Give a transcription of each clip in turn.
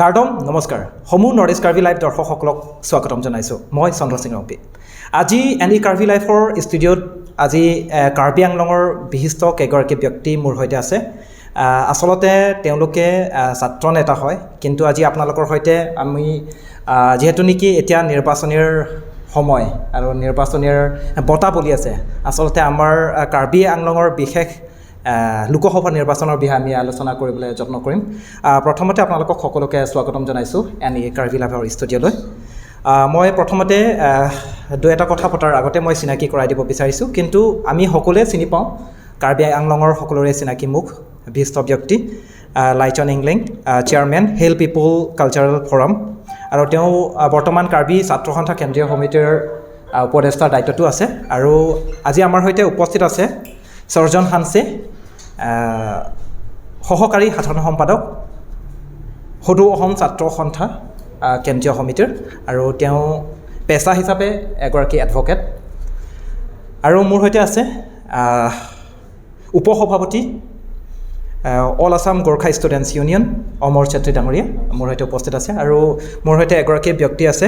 কাৰ্ডম নমস্কাৰ। সমূহ north east Karbi live দৰ্শকসকলক স্বাগতম জনাইছোঁ। মই চন্দ্ৰ সিং ৰংপি। আজি এন ই কাৰ্বি লাইফৰ ষ্টুডিঅ'ত আজি কাৰ্বি আংলঙৰ বিশিষ্ট কেইগৰাকী ব্যক্তি মোৰ সৈতে আছে। আচলতে তেওঁলোকে ছাত্ৰ নেতা হয়, কিন্তু আজি আপোনালোকৰ সৈতে আমি যিহেতু নেকি এতিয়া নিৰ্বাচনীৰ সময় আৰু নিৰ্বাচনীৰ বতাহ বলি আছে, আচলতে আমাৰ কাৰ্বি আংলঙৰ বিশেষ লোকসভা নিৰ্বাচনৰ বিষয়ে আমি আলোচনা কৰিবলৈ যত্ন কৰিম। প্ৰথমতে আপোনালোকক সকলোকে স্বাগতম জনাইছোঁ এন ই কাৰ্বি লাইভৰ ষ্টুডিঅ'লৈ। মই প্ৰথমতে দুই এটা কথা পতাৰ আগতে মই চিনাকি কৰাই দিব বিচাৰিছোঁ, কিন্তু আমি সকলোৱে চিনি পাওঁ, কাৰ্বি আংলঙৰ সকলোৰে চিনাকি মুখ, বিশিষ্ট ব্যক্তি লাইচন Engleng, chairman, hill people cultural forum, আৰু তেওঁ বৰ্তমান কাৰ্বি ছাত্ৰ সন্থা কেন্দ্ৰীয় সমিতিৰ উপদেষ্টাৰ দায়িত্বতো আছে। আৰু আজি আমাৰ সৈতে উপস্থিত আছে সৰ্জন হানছে, সহকাৰী সাধাৰণ সম্পাদক, সদৌ অসম ছাত্ৰ সন্থা কেন্দ্ৰীয় সমিতিৰ, আৰু তেওঁ পেচা হিচাপে এগৰাকী এডভকেট। আৰু মোৰ সৈতে আছে উপসভাপতি, all Assam Gorkha students union, Amar Chetri ডাঙৰীয়া মোৰ সৈতে উপস্থিত আছে। আৰু মোৰ সৈতে এগৰাকী ব্যক্তি আছে,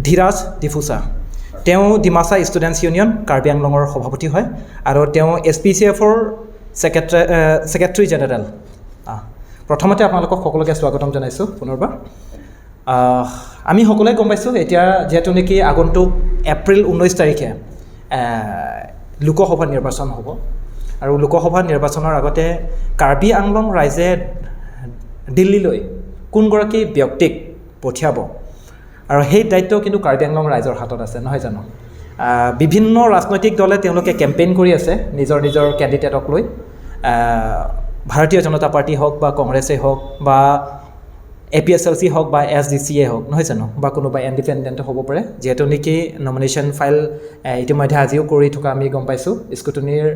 ধীৰাজ ডিফুচা। তেওঁ ডিমাচা ষ্টুডেণ্টছ ইউনিয়ন কাৰ্বি আংলঙৰ সভাপতি হয় আৰু তেওঁ এছ পি চি এফৰ ছেক্ৰেটাৰী জেনেৰেল। প্ৰথমতে আপোনালোকক সকলোকে স্বাগতম জনাইছোঁ পুনৰবাৰ। আমি সকলোৱে গম পাইছোঁ, এতিয়া যিহেতু নেকি আগন্তুক এপ্ৰিল 19 তাৰিখে লোকসভা নিৰ্বাচন হ'ব, আৰু লোকসভা নিৰ্বাচনৰ আগতে কাৰ্বি আংলং ৰাইজে দিল্লীলৈ কোনগৰাকী ব্যক্তিক পঠিয়াব, আৰু সেই দায়িত্ব কিন্তু কাৰ্বি আংলং ৰাইজৰ হাতত আছে, নহয় জানো? বিভিন্ন ৰাজনৈতিক দলে তেওঁলোকে কেম্পেইন কৰি আছে নিজৰ নিজৰ কেণ্ডিডেটক লৈ। ভাৰতীয় জনতা পাৰ্টি হওক বা কংগ্ৰেছেই হওক বা A P S L C হওক বা এছ ডি চি এ হওক, নহয় জানো, বা কোনোবা ইণ্ডিপেণ্ডেণ্ট হ'ব পাৰে। যিহেতু নেকি নমিনেশ্যন ফাইল ইতিমধ্যে আজিও কৰি থকা আমি গম পাইছোঁ। স্কুটনিৰ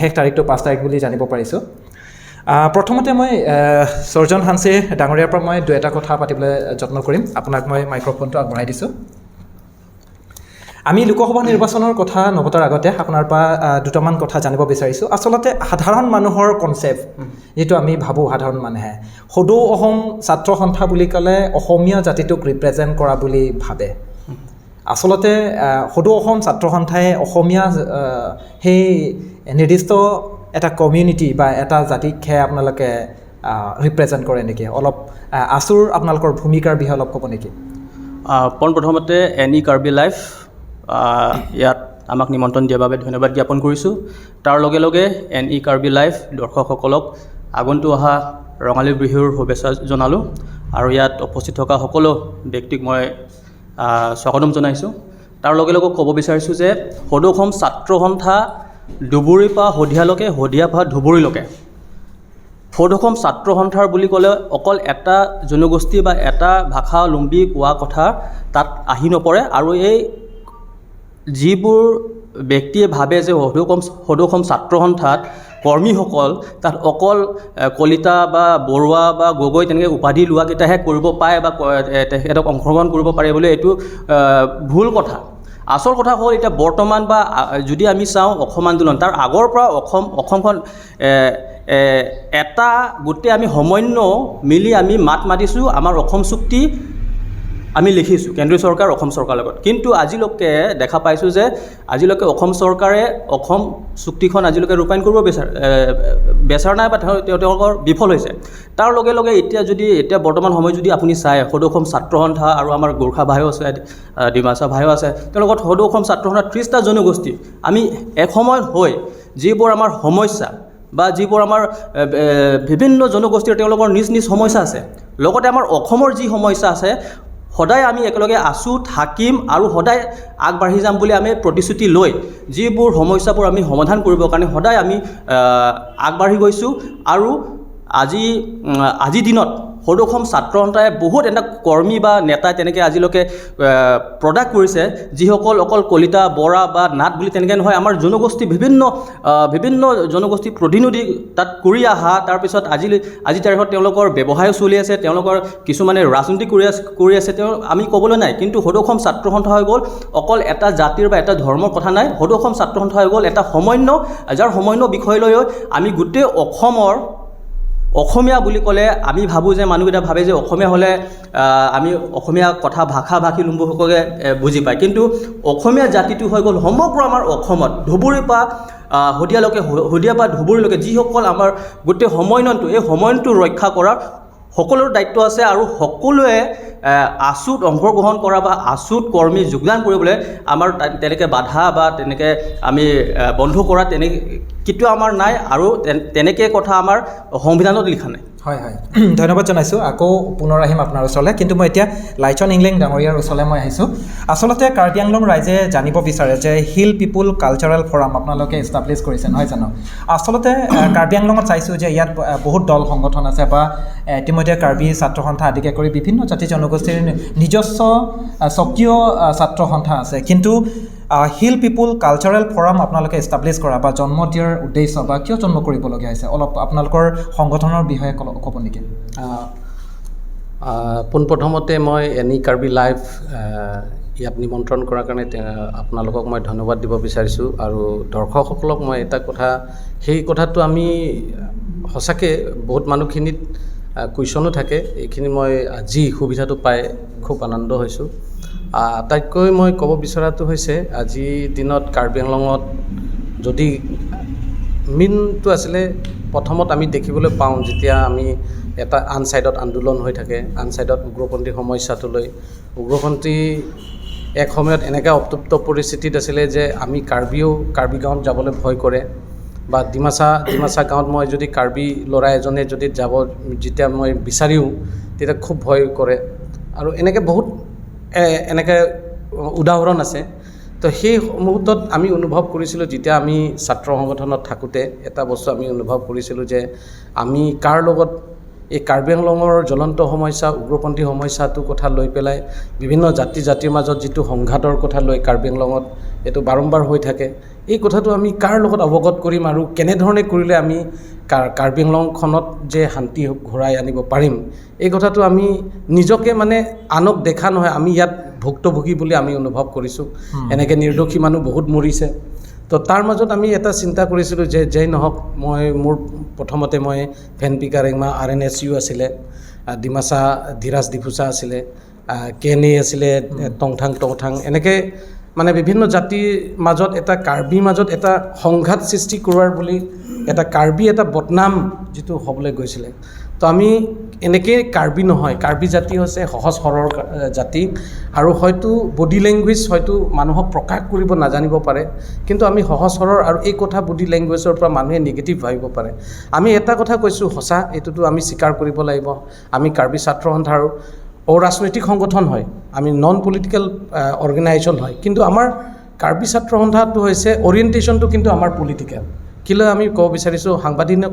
শেষ তাৰিখটো 5 তাৰিখ বুলি জানিব পাৰিছোঁ। প্ৰথমতে মই সৰ্জন হানছে ডাঙৰীয়াৰ পৰা মই দুই এটা কথা পাতিবলৈ যত্ন কৰিম। আপোনাক মই মাইক্ৰফোনটো আগবঢ়াই দিছোঁ। আমি লোকসভা নিৰ্বাচনৰ কথা নপতাৰ আগতে আপোনাৰ পৰা দুটামান কথা জানিব বিচাৰিছোঁ। আচলতে সাধাৰণ মানুহৰ কনচেপ্ট যিটো আমি ভাবোঁ, সাধাৰণ মানুহে সদৌ অসম ছাত্ৰ সন্থা বুলি ক'লে অসমীয়া জাতিটোক ৰিপ্ৰেজেণ্ট কৰা বুলি ভাবে। আচলতে সদৌ অসম ছাত্ৰ সন্থাই অসমীয়া সেই নিৰ্দিষ্ট এটা কমিউনিটি বা এটা জাতিকহে আপোনালোকে ৰিপ্ৰেজেণ্ট কৰে নেকি? অলপ আছুৰ আপোনালোকৰ ভূমিকাৰ বিষয়ে অলপ ক'ব নেকি? পোনপ্ৰথমতে এন ই কাৰ্বি লাইফ ইয়াত আমাক নিমন্ত্ৰণ দিয়াৰ বাবে ধন্যবাদ জ্ঞাপন কৰিছোঁ। তাৰ লগে লগে এন ই কাৰ্বি লাইফ দৰ্শকসকলক আগন্তুক অহা ৰঙালী বিহুৰ শুভেচ্ছা জনালোঁ আৰু ইয়াত উপস্থিত থকা সকলো ব্যক্তিক মই স্বাগতম জনাইছোঁ। তাৰ লগে লগে ক'ব বিচাৰিছোঁ যে সদৌ অসম ছাত্ৰ সন্থা ধুবুৰীৰ পৰা শদিয়ালৈকে, শদিয়াৰ পৰা ধুবুৰীলৈকে, সদৌ অসম ছাত্ৰ সন্থাৰ বুলি ক'লে অকল এটা জনগোষ্ঠী বা এটা ভাষাৱলম্বী কোৱা কথা তাত আহি নপৰে। আৰু এই যিবোৰ ব্যক্তিয়ে ভাবে যে সদৌ অসম ছাত্ৰ সন্থাত কৰ্মীসকল তাত অকল কলিতা বা বৰুৱা বা গগৈ তেনেকৈ উপাধি লোৱাকেইটাহে কৰিব পায় বা তেখেতক অংশগ্ৰহণ কৰিব পাৰে বুলি, এইটো ভুল কথা। আচল কথা হ'ল, এতিয়া বৰ্তমান বা যদি আমি চাওঁ, অসম আন্দোলন তাৰ আগৰ পৰা অসমখন এটা গোটেই আমি সমন্বয় মিলি আমি মাত মাতিছোঁ। আমাৰ অসম চুক্তি আমি লিখিছোঁ কেন্দ্ৰীয় চৰকাৰ, অসম চৰকাৰৰ লগত। কিন্তু আজিলৈকে দেখা পাইছোঁ যে আজিলৈকে অসম চৰকাৰে অসম চুক্তিখন আজিলৈকে ৰূপায়ণ কৰিব বিচাৰা নাই বা তেওঁলোকৰ বিফল হৈছে। তাৰ লগে লগে এতিয়া যদি, এতিয়া বৰ্তমান সময়ত যদি আপুনি চায়, সদৌ অসম ছাত্ৰ সন্থা আৰু আমাৰ গোৰ্খা ভাইও আছে, ডিমাচা ভাইও আছে, তেওঁলোকত সদৌ অসম ছাত্ৰ সন্থা 30টা জনগোষ্ঠী আমি এসময়ত হৈ যিবোৰ আমাৰ সমস্যা বা যিবোৰ আমাৰ বিভিন্ন জনগোষ্ঠীৰ তেওঁলোকৰ নিজ নিজ সমস্যা আছে, লগতে আমাৰ অসমৰ যি সমস্যা আছে, সদায় আমি একেলগে আছোঁ, থাকিম আৰু সদায় আগবাঢ়ি যাম বুলি আমি প্ৰতিশ্ৰুতি লৈ যিবোৰ সমস্যাবোৰ আমি সমাধান কৰিবৰ কাৰণে সদায় আমি আগবাঢ়ি গৈছোঁ। আৰু আজিৰ দিনত সদৌ অসম ছাত্ৰ সন্থাই বহুত এটা কৰ্মী বা নেতা তেনেকৈ আজিলৈকে প্ৰডাক্ট কৰিছে, যিসকল অকল কলিতা, বৰা বা নাথ বুলি তেনেকৈ নহয়, আমাৰ জনগোষ্ঠী বিভিন্ন বিভিন্ন জনগোষ্ঠীৰ প্ৰতিনিধি তাত কৰি অহা। তাৰপিছত আজি তাৰিখত তেওঁলোকৰ ব্যৱসায়ো চলি আছে, তেওঁলোকৰ কিছুমানে ৰাজনীতি কৰি আছে, তেওঁ আমি ক'বলৈ নাই। কিন্তু সদৌ অসম ছাত্ৰ সন্থা হৈ গ'ল অকল এটা জাতিৰ বা এটা ধৰ্মৰ কথা নাই। সদৌ অসম ছাত্ৰ সন্থা হৈ গ'ল এটা সমন্বয়, যাৰ সমন্বয় বিষয় লৈ আমি গোটেই অসমৰ অসমীয়া বুলি ক'লে আমি ভাবোঁ যে মানুহকেইটা ভাবে যে অসমীয়া হ'লে আমি অসমীয়া কথা ভাষা ভাষী লোকসকলে বুজি পায়, কিন্তু অসমীয়া জাতিটো হৈ গ'ল সমগ্ৰ আমাৰ অসমত ধুবুৰীৰ পৰা শদিয়ালৈকে, শদিয়াৰ পৰা ধুবুৰীলৈকে যিসকল আমাৰ গোটেই সমন্বয়টো, এই সমন্বয়টো ৰক্ষা কৰাৰ সকলোৰে দায়িত্ব আছে। আৰু সকলোৱে আছুত অংশগ্ৰহণ কৰা বা আছুত কৰ্মী যোগদান কৰিবলৈ আমাৰ তেনেকৈ বাধা বা তেনেকৈ আমি বন্ধ কৰা তেনে কেতিয়াও আমাৰ নাই, আৰু তেনেকৈ কথা আমাৰ সংবিধানত লিখা নাই। হয় হয়, ধন্যবাদ জনাইছোঁ। আকৌ পুনৰ আহিম আপোনাৰ ওচৰলৈ, কিন্তু মই এতিয়া লাইচন ইংলেং ডাঙৰীয়াৰ ওচৰলৈ মই আহিছোঁ। আচলতে কাৰ্বি আংলং ৰাইজে জানিব বিচাৰে যে হিল পিপুল কালচাৰেল ফৰাম আপোনালোকে এষ্টাব্লিছ কৰিছে, নহয় জানো? আচলতে কাৰ্বি আংলঙত চাইছোঁ যে ইয়াত বহুত দল সংগঠন আছে বা ইতিমধ্যে কাৰ্বি ছাত্ৰ সন্থা আদিকে কৰি বিভিন্ন জাতি জনগোষ্ঠীৰ নিজস্ব স্বকীয় ছাত্ৰ সন্থা আছে, কিন্তু হিল পিপুল কালচাৰেল ফৰাম আপোনালোকে এষ্টাব্লিছ কৰা বা জন্ম দিয়াৰ উদ্দেশ্য বা কিয় জন্ম কৰিবলগীয়া হৈছে, অলপ আপোনালোকৰ সংগঠনৰ বিষয়ে ক'ব নেকি? পোনপ্ৰথমতে মই এনি কাৰ্বি লাইভ ইয়াত নিমন্ত্ৰণ কৰাৰ কাৰণে আপোনালোকক মই ধন্যবাদ দিব বিচাৰিছোঁ। আৰু দৰ্শকসকলক মই এটা কথা, সেই কথাটো আমি সঁচাকৈ বহুত মানুহখিনিত কুৱেশ্যনো থাকে, এইখিনি মই আজি সুবিধাটো পাই খুব আনন্দ হৈছোঁ। আটাইতকৈ মই ক'ব বিচৰাটো হৈছে আজিৰ দিনত কাৰ্বি আংলঙত যদি মেইনটো আছিলে প্ৰথমত আমি দেখিবলৈ পাওঁ যেতিয়া আমি এটা আন ছাইডত আন্দোলন হৈ থাকে, আন ছাইডত উগ্ৰপন্থী সমস্যাটো লৈ, উগ্ৰপন্থী এক সময়ত এনেকুৱা উত্তপ্ত পৰিস্থিতিত আছিলে যে আমি কাৰ্বিও কাৰ্বি গাঁৱত যাবলৈ ভয় কৰে, বা ডিমাচা গাঁৱত মই যদি কাৰ্বি ল'ৰা এজনে যদি যাব যেতিয়া মই বিচাৰিও তেতিয়া খুব ভয় কৰে। আৰু এনেকৈ বহুত এনেকৈ উদাহৰণ আছে। তো সেই মুহূৰ্তত আমি অনুভৱ কৰিছিলোঁ, যেতিয়া আমি ছাত্ৰ সংগঠনত থাকোঁতে এটা বস্তু আমি অনুভৱ কৰিছিলোঁ যে আমি কাৰ লগত এই কাৰ্বি আংলঙৰ জ্বলন্ত সমস্যা, উগ্ৰপন্থী সমস্যাটোৰ কথা লৈ পেলাই বিভিন্ন জাতি জাতিৰ মাজত যিটো সংঘাতৰ কথা লৈ কাৰ্বি আংলঙত এইটো বাৰম্বাৰ হৈ থাকে, এই কথাটো আমি কাৰ লগত অৱগত কৰিম আৰু কেনেধৰণে কৰিলে আমি কাৰ্বি আংলংখনত যে শান্তি ঘূৰাই আনিব পাৰিম, এই কথাটো আমি নিজকে মানে আনক দেখা নহয়, আমি ইয়াত ভুক্তভোগী বুলি আমি অনুভৱ কৰিছোঁ। এনেকৈ নিৰ্দোষী মানুহ বহুত মৰিছে। তো তাৰ মাজত আমি এটা চিন্তা কৰিছিলোঁ যে যেই নহওক, মই মোৰ প্ৰথমতে মই ফেনপিকা ৰেংমা RNSU আছিলে, ডিমাচা ধীৰাজ ডিফুচা আছিলে, কেনে আছিলে, টংথাং টংথাং, এনেকৈ মানে বিভিন্ন জাতিৰ মাজত এটা কাৰ্বিৰ মাজত এটা সংঘাত সৃষ্টি কৰোৱাৰ বুলি এটা কাৰ্বি এটা বদনাম যিটো হ'বলৈ গৈছিলে। তো আমি এনেকেই কাৰ্বি নহয়, কাৰ্বি জাতি হৈছে সহজ সৰল জাতি, আৰু হয়তো বডি লেংগুৱেজ হয়তো মানুহক প্ৰকাশ কৰিব নাজানিব পাৰে, কিন্তু আমি সহজ সৰল, আৰু এই কথা বডি লেংগুৱেজৰ পৰা মানুহে নিগেটিভ ভাবিব পাৰে। আমি এটা কথা কৈছোঁ সঁচা, এইটোতো আমি স্বীকাৰ কৰিব লাগিব, আমি কাৰ্বি ছাত্ৰ সন্থাৰ অৰাজনৈতিক সংগঠন হয়, আমি নন পলিটিকেল অৰ্গেনাইজেশ্যন হয়, কিন্তু আমাৰ কাৰ্বি ছাত্ৰ সন্থাটো হৈছে অৰিয়েণ্টেশ্যনটো কিন্তু আমাৰ পলিটিকেল। কেলৈ আমি ক'ব বিচাৰিছোঁ, সাংবিধানিক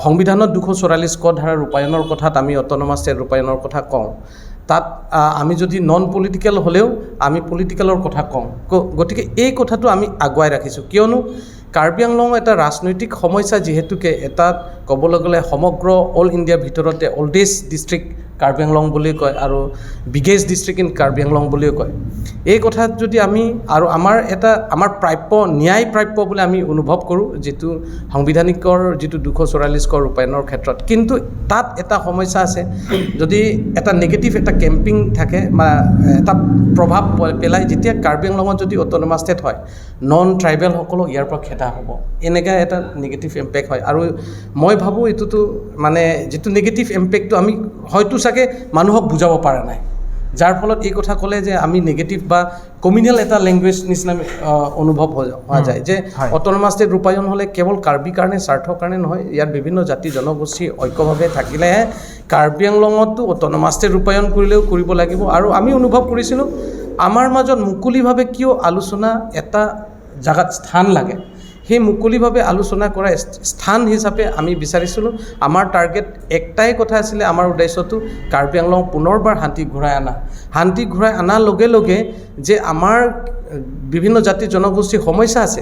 সংবিধানত 244 ক ধাৰা ৰূপায়ণৰ কথাত আমি অট'নমাছ ষ্টেট ৰূপায়ণৰ কথা কওঁ, তাত আমি যদি নন পলিটিকেল হ'লেও আমি পলিটিকেলৰ কথা কওঁ। গতিকে এই কথাটো আমি আগুৱাই ৰাখিছোঁ, কিয়নো কাৰ্বি আংলং এটা ৰাজনৈতিক সমস্যা, যিহেতুকে এটা ক'বলৈ গ'লে সমগ্ৰ অল ইণ্ডিয়াৰ ভিতৰতে অল্ডেষ্ট ডিষ্ট্ৰিক্ট কাৰ্বি আংলং বুলি কয় আৰু biggest district in Karbi Anglong বুলিও কয়। এই কথাত যদি আমি আৰু আমাৰ এটা আমাৰ প্ৰাপ্য ন্যায় প্ৰাপ্য বুলি আমি অনুভৱ কৰোঁ, যিটো সাংবিধানিকৰ যিটো 244 ক ৰূপায়ণৰ ক্ষেত্ৰত, কিন্তু তাত এটা সমস্যা আছে, যদি এটা নিগেটিভ এটা কেম্পিং থাকে বা এটা প্ৰভাৱ পেলাই, যেতিয়া কাৰ্বি আংলঙত যদি অট'নমাছ ষ্টেট হয়, নন ট্ৰাইবেলসকলক ইয়াৰ পৰা খেদা হ'ব, এনেকৈ এটা নিগেটিভ ইম্পেক্ট হয়। আৰু মই ভাবোঁ এইটোতো মানে যিটো নিগেটিভ ইম্পেক্টটো আমি হয়তো চাগে মানুহক বুজাব পৰা নাই, যাৰ ফলত এই কথা ক'লে যে আমি নিগেটিভ বা কমিউনেল এটা লেংগুৱেজ নিচিনা অনুভৱ হোৱা যায় যে অট'নমাছ ষ্টেট ৰূপায়ণ হ'লে কেৱল কাৰ্বি কাৰণে স্বাৰ্থৰ কাৰণে নহয়, ইয়াত বিভিন্ন জাতি জনগোষ্ঠী ঐক্যভাৱে থাকিলেহে কাৰ্বি আংলঙতো অট'নমাছ ষ্টেট ৰূপায়ণ কৰিলেও কৰিব লাগিব। আৰু আমি অনুভৱ কৰিছিলোঁ আমাৰ মাজত মুকলিভাৱে কিয় আলোচনা এটা জেগাত স্থান লাগে, সেই মুকলিভাৱে আলোচনা কৰা স্থান হিচাপে আমি বিচাৰিছিলোঁ। আমাৰ টাৰ্গেট একটাই কথা আছিলে, আমাৰ উদ্দেশ্যটো কাৰ্বি আংলং পুনৰবাৰ শান্তি ঘূৰাই অনা। শান্তি ঘূৰাই অনাৰ লগে লগে যে আমাৰ বিভিন্ন জাতি জনগোষ্ঠীৰ সমস্যা আছে,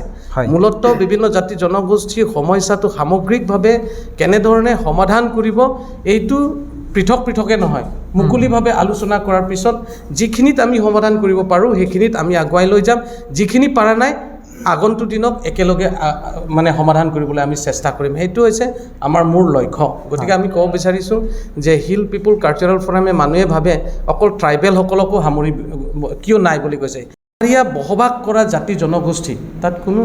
মূলতঃ বিভিন্ন জাতি জনগোষ্ঠীৰ সমস্যাটো সামগ্ৰিকভাৱে কেনেধৰণে সমাধান কৰিব এইটো পৃথক পৃথকে নহয়, মুকলিভাৱে আলোচনা কৰাৰ পিছত যিখিনিত আমি সমাধান কৰিব পাৰোঁ সেইখিনিত আমি আগুৱাই লৈ যাম, যিখিনি পৰা নাই আগন্তুক দিনক একেলগে মানে সমাধান কৰিবলৈ আমি চেষ্টা কৰিম। সেইটো হৈছে আমাৰ মূল লক্ষ্য। গতিকে আমি ক'ব বিচাৰিছোঁ যে হিল পিপুল কালচাৰেল ফৰামে, মানুহে ভাবে অকল ট্ৰাইবেলসকলকো সামৰি কিয় নাই বুলি কৈছে। ইয়াত বসবাস কৰা জাতি জনগোষ্ঠী, তাত কোনো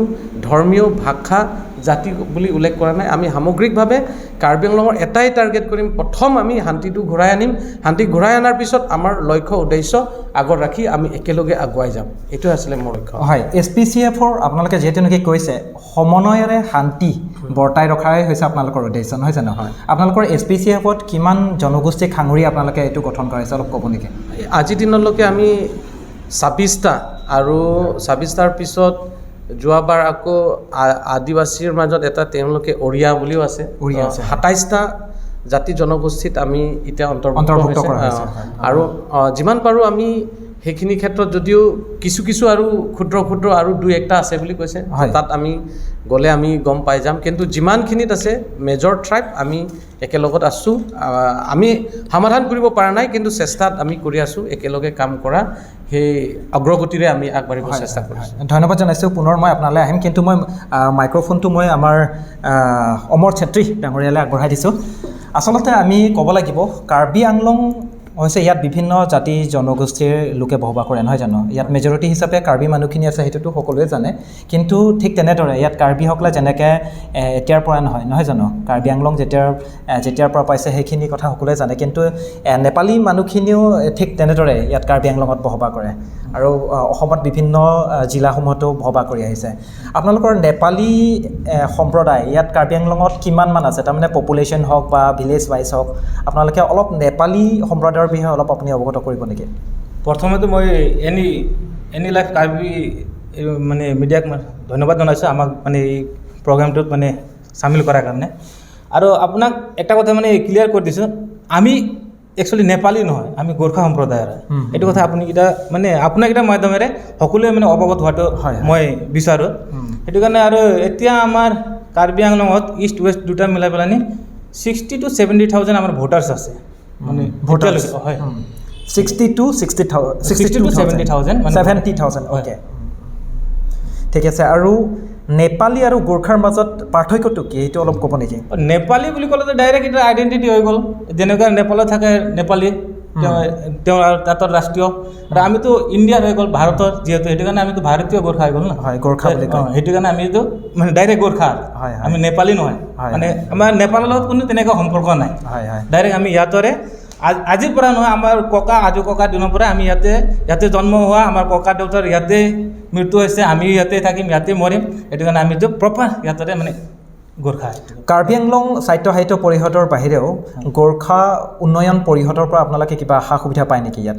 ধৰ্মীয়, ভাষা, জাতি বুলি উল্লেখ কৰা নাই। আমি সামগ্ৰিকভাৱে কাৰ্বি আংলঙৰ এটাই টাৰ্গেট কৰিম, প্ৰথম আমি শান্তিটো ঘূৰাই আনিম। শান্তি ঘূৰাই অনাৰ পিছত আমাৰ লক্ষ্য উদ্দেশ্য আগত ৰাখি আমি একেলগে আগুৱাই যাম। এইটোৱে আছিলে মোৰ লক্ষ্য। হয়, এছপিচিএফৰ আপোনালোকে যিহেতু নেকি কৈছে সমন্বয়েৰে শান্তি বৰ্তাই ৰখাই হৈছে আপোনালোকৰ উদ্দেশ্য, নহয় জানো? হয়। আপোনালোকৰ এছপিচিএফত কিমান জনগোষ্ঠীক সাঙুৰি আপোনালোকে এইটো গঠন কৰাইছে, অলপ ক'ব নেকি? আজিৰ দিনলৈকে আমি 26টা আৰু 26টাৰ পিছত যোৱাবাৰ আকৌ আদিবাসীৰ মাজত এটা তেওঁলোকে অৰিয়া বুলিও আছে। উৰিয়া আছে। 27টা জাতি জনগোষ্ঠীত আমি এতিয়া অন্তৰ্ভুক্ত অন্তৰ্ভুক্ত হৈছে। কৰা হৈছে, হয়। আৰু যিমান পাৰোঁ আমি সেইখিনি ক্ষেত্ৰত, যদিও কিছু কিছু আৰু ক্ষুদ্ৰ ক্ষুদ্ৰ আৰু দুই একটা আছে বুলি কৈছে, তাত আমি গ'লে আমি গম পাই যাম। কিন্তু যিমানখিনিত আছে মেজৰ ট্ৰাইব, আমি একেলগত আছোঁ। আমি সমাধান কৰিব পৰা নাই, কিন্তু চেষ্টাত আমি কৰি আছোঁ। একেলগে কাম কৰা সেই অগ্ৰগতিৰে আমি আগবাঢ়িব চেষ্টা কৰিছোঁ। ধন্যবাদ জনাইছোঁ। পুনৰ মই আপোনালৈ আহিম, কিন্তু মই মাইক্ৰফোনটো মই আমাৰ অমৰ চেত্ৰী ডাঙৰীয়ালৈ আগবঢ়াই দিছোঁ। আচলতে আমি ক'ব লাগিব, কাৰ্বি আংলং হৈছে ইয়াত বিভিন্ন জাতি জনগোষ্ঠীৰ লোকে বসবাস কৰে, নহয় জানো? ইয়াত মেজৰিটি হিচাপে কাৰ্বি মানুহখিনি আছে, সেইটোতো সকলোৱে জানে। কিন্তু ঠিক তেনেদৰে ইয়াত কাৰ্বিসকলে যেনেকৈ এতিয়াৰ পৰা নহয়, নহয় জানো, কাৰ্বি আংলং যেতিয়াৰ পৰা পাইছে সেইখিনি কথা সকলোৱে জানে। কিন্তু নেপালী মানুহখিনিও ঠিক তেনেদৰে ইয়াত কাৰ্বি আংলঙত বসবাস কৰে আৰু অসমত বিভিন্ন জিলাসমূহতো বসবাস কৰি আহিছে। আপোনালোকৰ নেপালী সম্প্ৰদায় ইয়াত কাৰ্বি আংলঙত কিমানমান আছে? তাৰমানে পপুলেশ্যন হওক বা ভিলেজ ৱাইজ হওক, আপোনালোকে অলপ নেপালী সম্প্ৰদায়ৰ বিষয়ে অলপ আপুনি অৱগত কৰিব নেকি? প্ৰথমতে মই এনি এনি লাইফ কাৰ্বি এই মানে মিডিয়াক মই ধন্যবাদ জনাইছোঁ, আমাক মানে এই প্ৰগ্ৰামটোত মানে চামিল কৰাৰ কাৰণে। আৰু আপোনাক এটা কথা মানে ক্লিয়াৰ কৰি দিছোঁ, আমি একচুৱেলি নেপালী নহয়, আমি গোৰ্খা সম্প্ৰদায়ৰ হয়। এইটো কথা আপুনি কেইটা মানে আপোনাকেইটাৰ মাধ্যমেৰে সকলোৱে মানে অৱগত হোৱাটো হয়, হয়। মই বিচাৰোঁ। সেইটো কাৰণে আৰু এতিয়া আমাৰ কাৰ্বি আংলঙত ইষ্ট ৱেষ্ট দুটা মিলাই পেলানি 60 টু 70 থাউজেণ্ড আমাৰ ভোটাৰ্ছ আছে মানে ভোটাৰ্ছ? এতিয়ালৈকে, হয়। 60 টু 60 to 70,000 মানে 70,000। হয়। অ'কে, ঠিক আছে। আৰু নেপালী আৰু গোৰ্খাৰ মাজত পাৰ্থক্যটো কি, সেইটো অলপ ক'ব নেকি? নেপালী বুলি ক'লেতো ডাইৰেক্ট এটা আইডেণ্টিটি হৈ গ'ল। যেনেকুৱা নেপালত থাকে নেপালী, তেওঁ আৰু তাতৰ ৰাষ্ট্ৰীয়, আৰু আমিতো ইণ্ডিয়াৰ হৈ গ'ল, ভাৰতৰ যিহেতু, সেইটো কাৰণে আমিতো ভাৰতীয় গোৰ্খা হৈ গ'ল ন। হয়, গোৰ্খা বুলি কয়। সেইটো কাৰণে আমিতো মানে ডাইৰেক্ট গোৰ্খা। হয়, হয়। আমি নেপালী নহয়। মানে আমাৰ নেপালৰ লগত কোনো তেনেকুৱা সম্পৰ্ক নাই। হয় হয় ডাইৰেক্ট আমি ইয়াতৰে আজিৰ পৰা নহয়, আমাৰ ককা আজো ককাৰ দিনৰ পৰা আমি ইয়াতে জন্ম হোৱা, আমাৰ ককা দেউতাৰ ইয়াতে মৃত্যু হৈছে, আমি ইয়াতে থাকিম, ইয়াতে মৰিম। সেইটো কাৰণে আমিতো প্ৰপাৰ ইয়াতৰে মানে গোৰ্খা। কাৰ্বি আংলং স্বায়ত্ত সাহিত্য পৰিষদৰ বাহিৰেও গোৰ্খা উন্নয়ন পৰিষদৰ পৰা আপোনালোকে কিবা সা সুবিধা পায় নেকি ইয়াত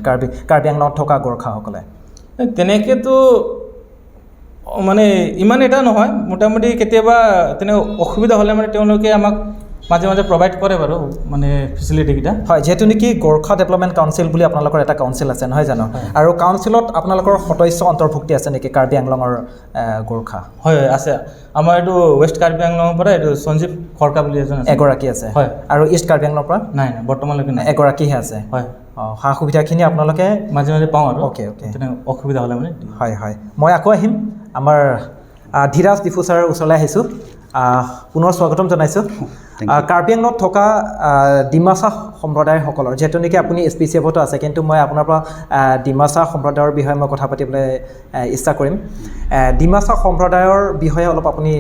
কাৰ্বি আংলঙত থকা গোৰ্খাসকলে? তেনেকেতো মানে ইমান এটা নহয়। মোটামুটি কেতিয়াবা তেনে অসুবিধা হ'লে মানে তেওঁলোকে আমাক মাজে মাজে প্ৰভাইড কৰে বাৰু, মানে ফেচিলিটিকেইটা। হয়, যিহেতু নেকি গোৰ্খা ডেভেলপমেণ্ট কাউন্সিল বুলি আপোনালোকৰ এটা কাউন্সিল আছে, নহয় জানো? আৰু কাউন্সিলত আপোনালোকৰ সদস্য অন্তৰ্ভুক্তি আছে নেকি কাৰ্বি আংলঙৰ গোৰ্খা? হয়, আছে। আমাৰ এইটো ৱেষ্ট কাৰ্বি আংলঙৰ পৰা এইটো সঞ্জীৱ খৰকা বুলি এজন আছে। এগৰাকী আছে? হয়। আৰু ইষ্ট কাৰ্বি আংলঙৰ পৰা? নাই, বৰ্তমানলৈকে নাই। এগৰাকীহে আছে? হয়। অঁ, সা সুবিধাখিনি আপোনালোকে মাজে মাজে পাওঁ আৰু অ'কে অ'কে তেনে অসুবিধা হ'লে মানে। হয়, মই আকৌ আহিম। আমাৰ ধীৰাজ ডিফু ছাৰৰ ওচৰলৈ আহিছোঁ। পুনৰ স্বাগতম জনাইছোঁ। কাৰ্বি আংলঙত থকা ডিমাচা সম্প্ৰদায়সকলৰ, যিহেতু নেকি আপুনি এছপিচিএফতো আছে, কিন্তু মই আপোনাৰ পৰা ডিমাচা সম্প্ৰদায়ৰ বিষয়ে মই কথা পাতিবলৈ ইচ্ছা কৰিম। ডিমাচা সম্প্ৰদায়ৰ বিষয়ে অলপ আপুনি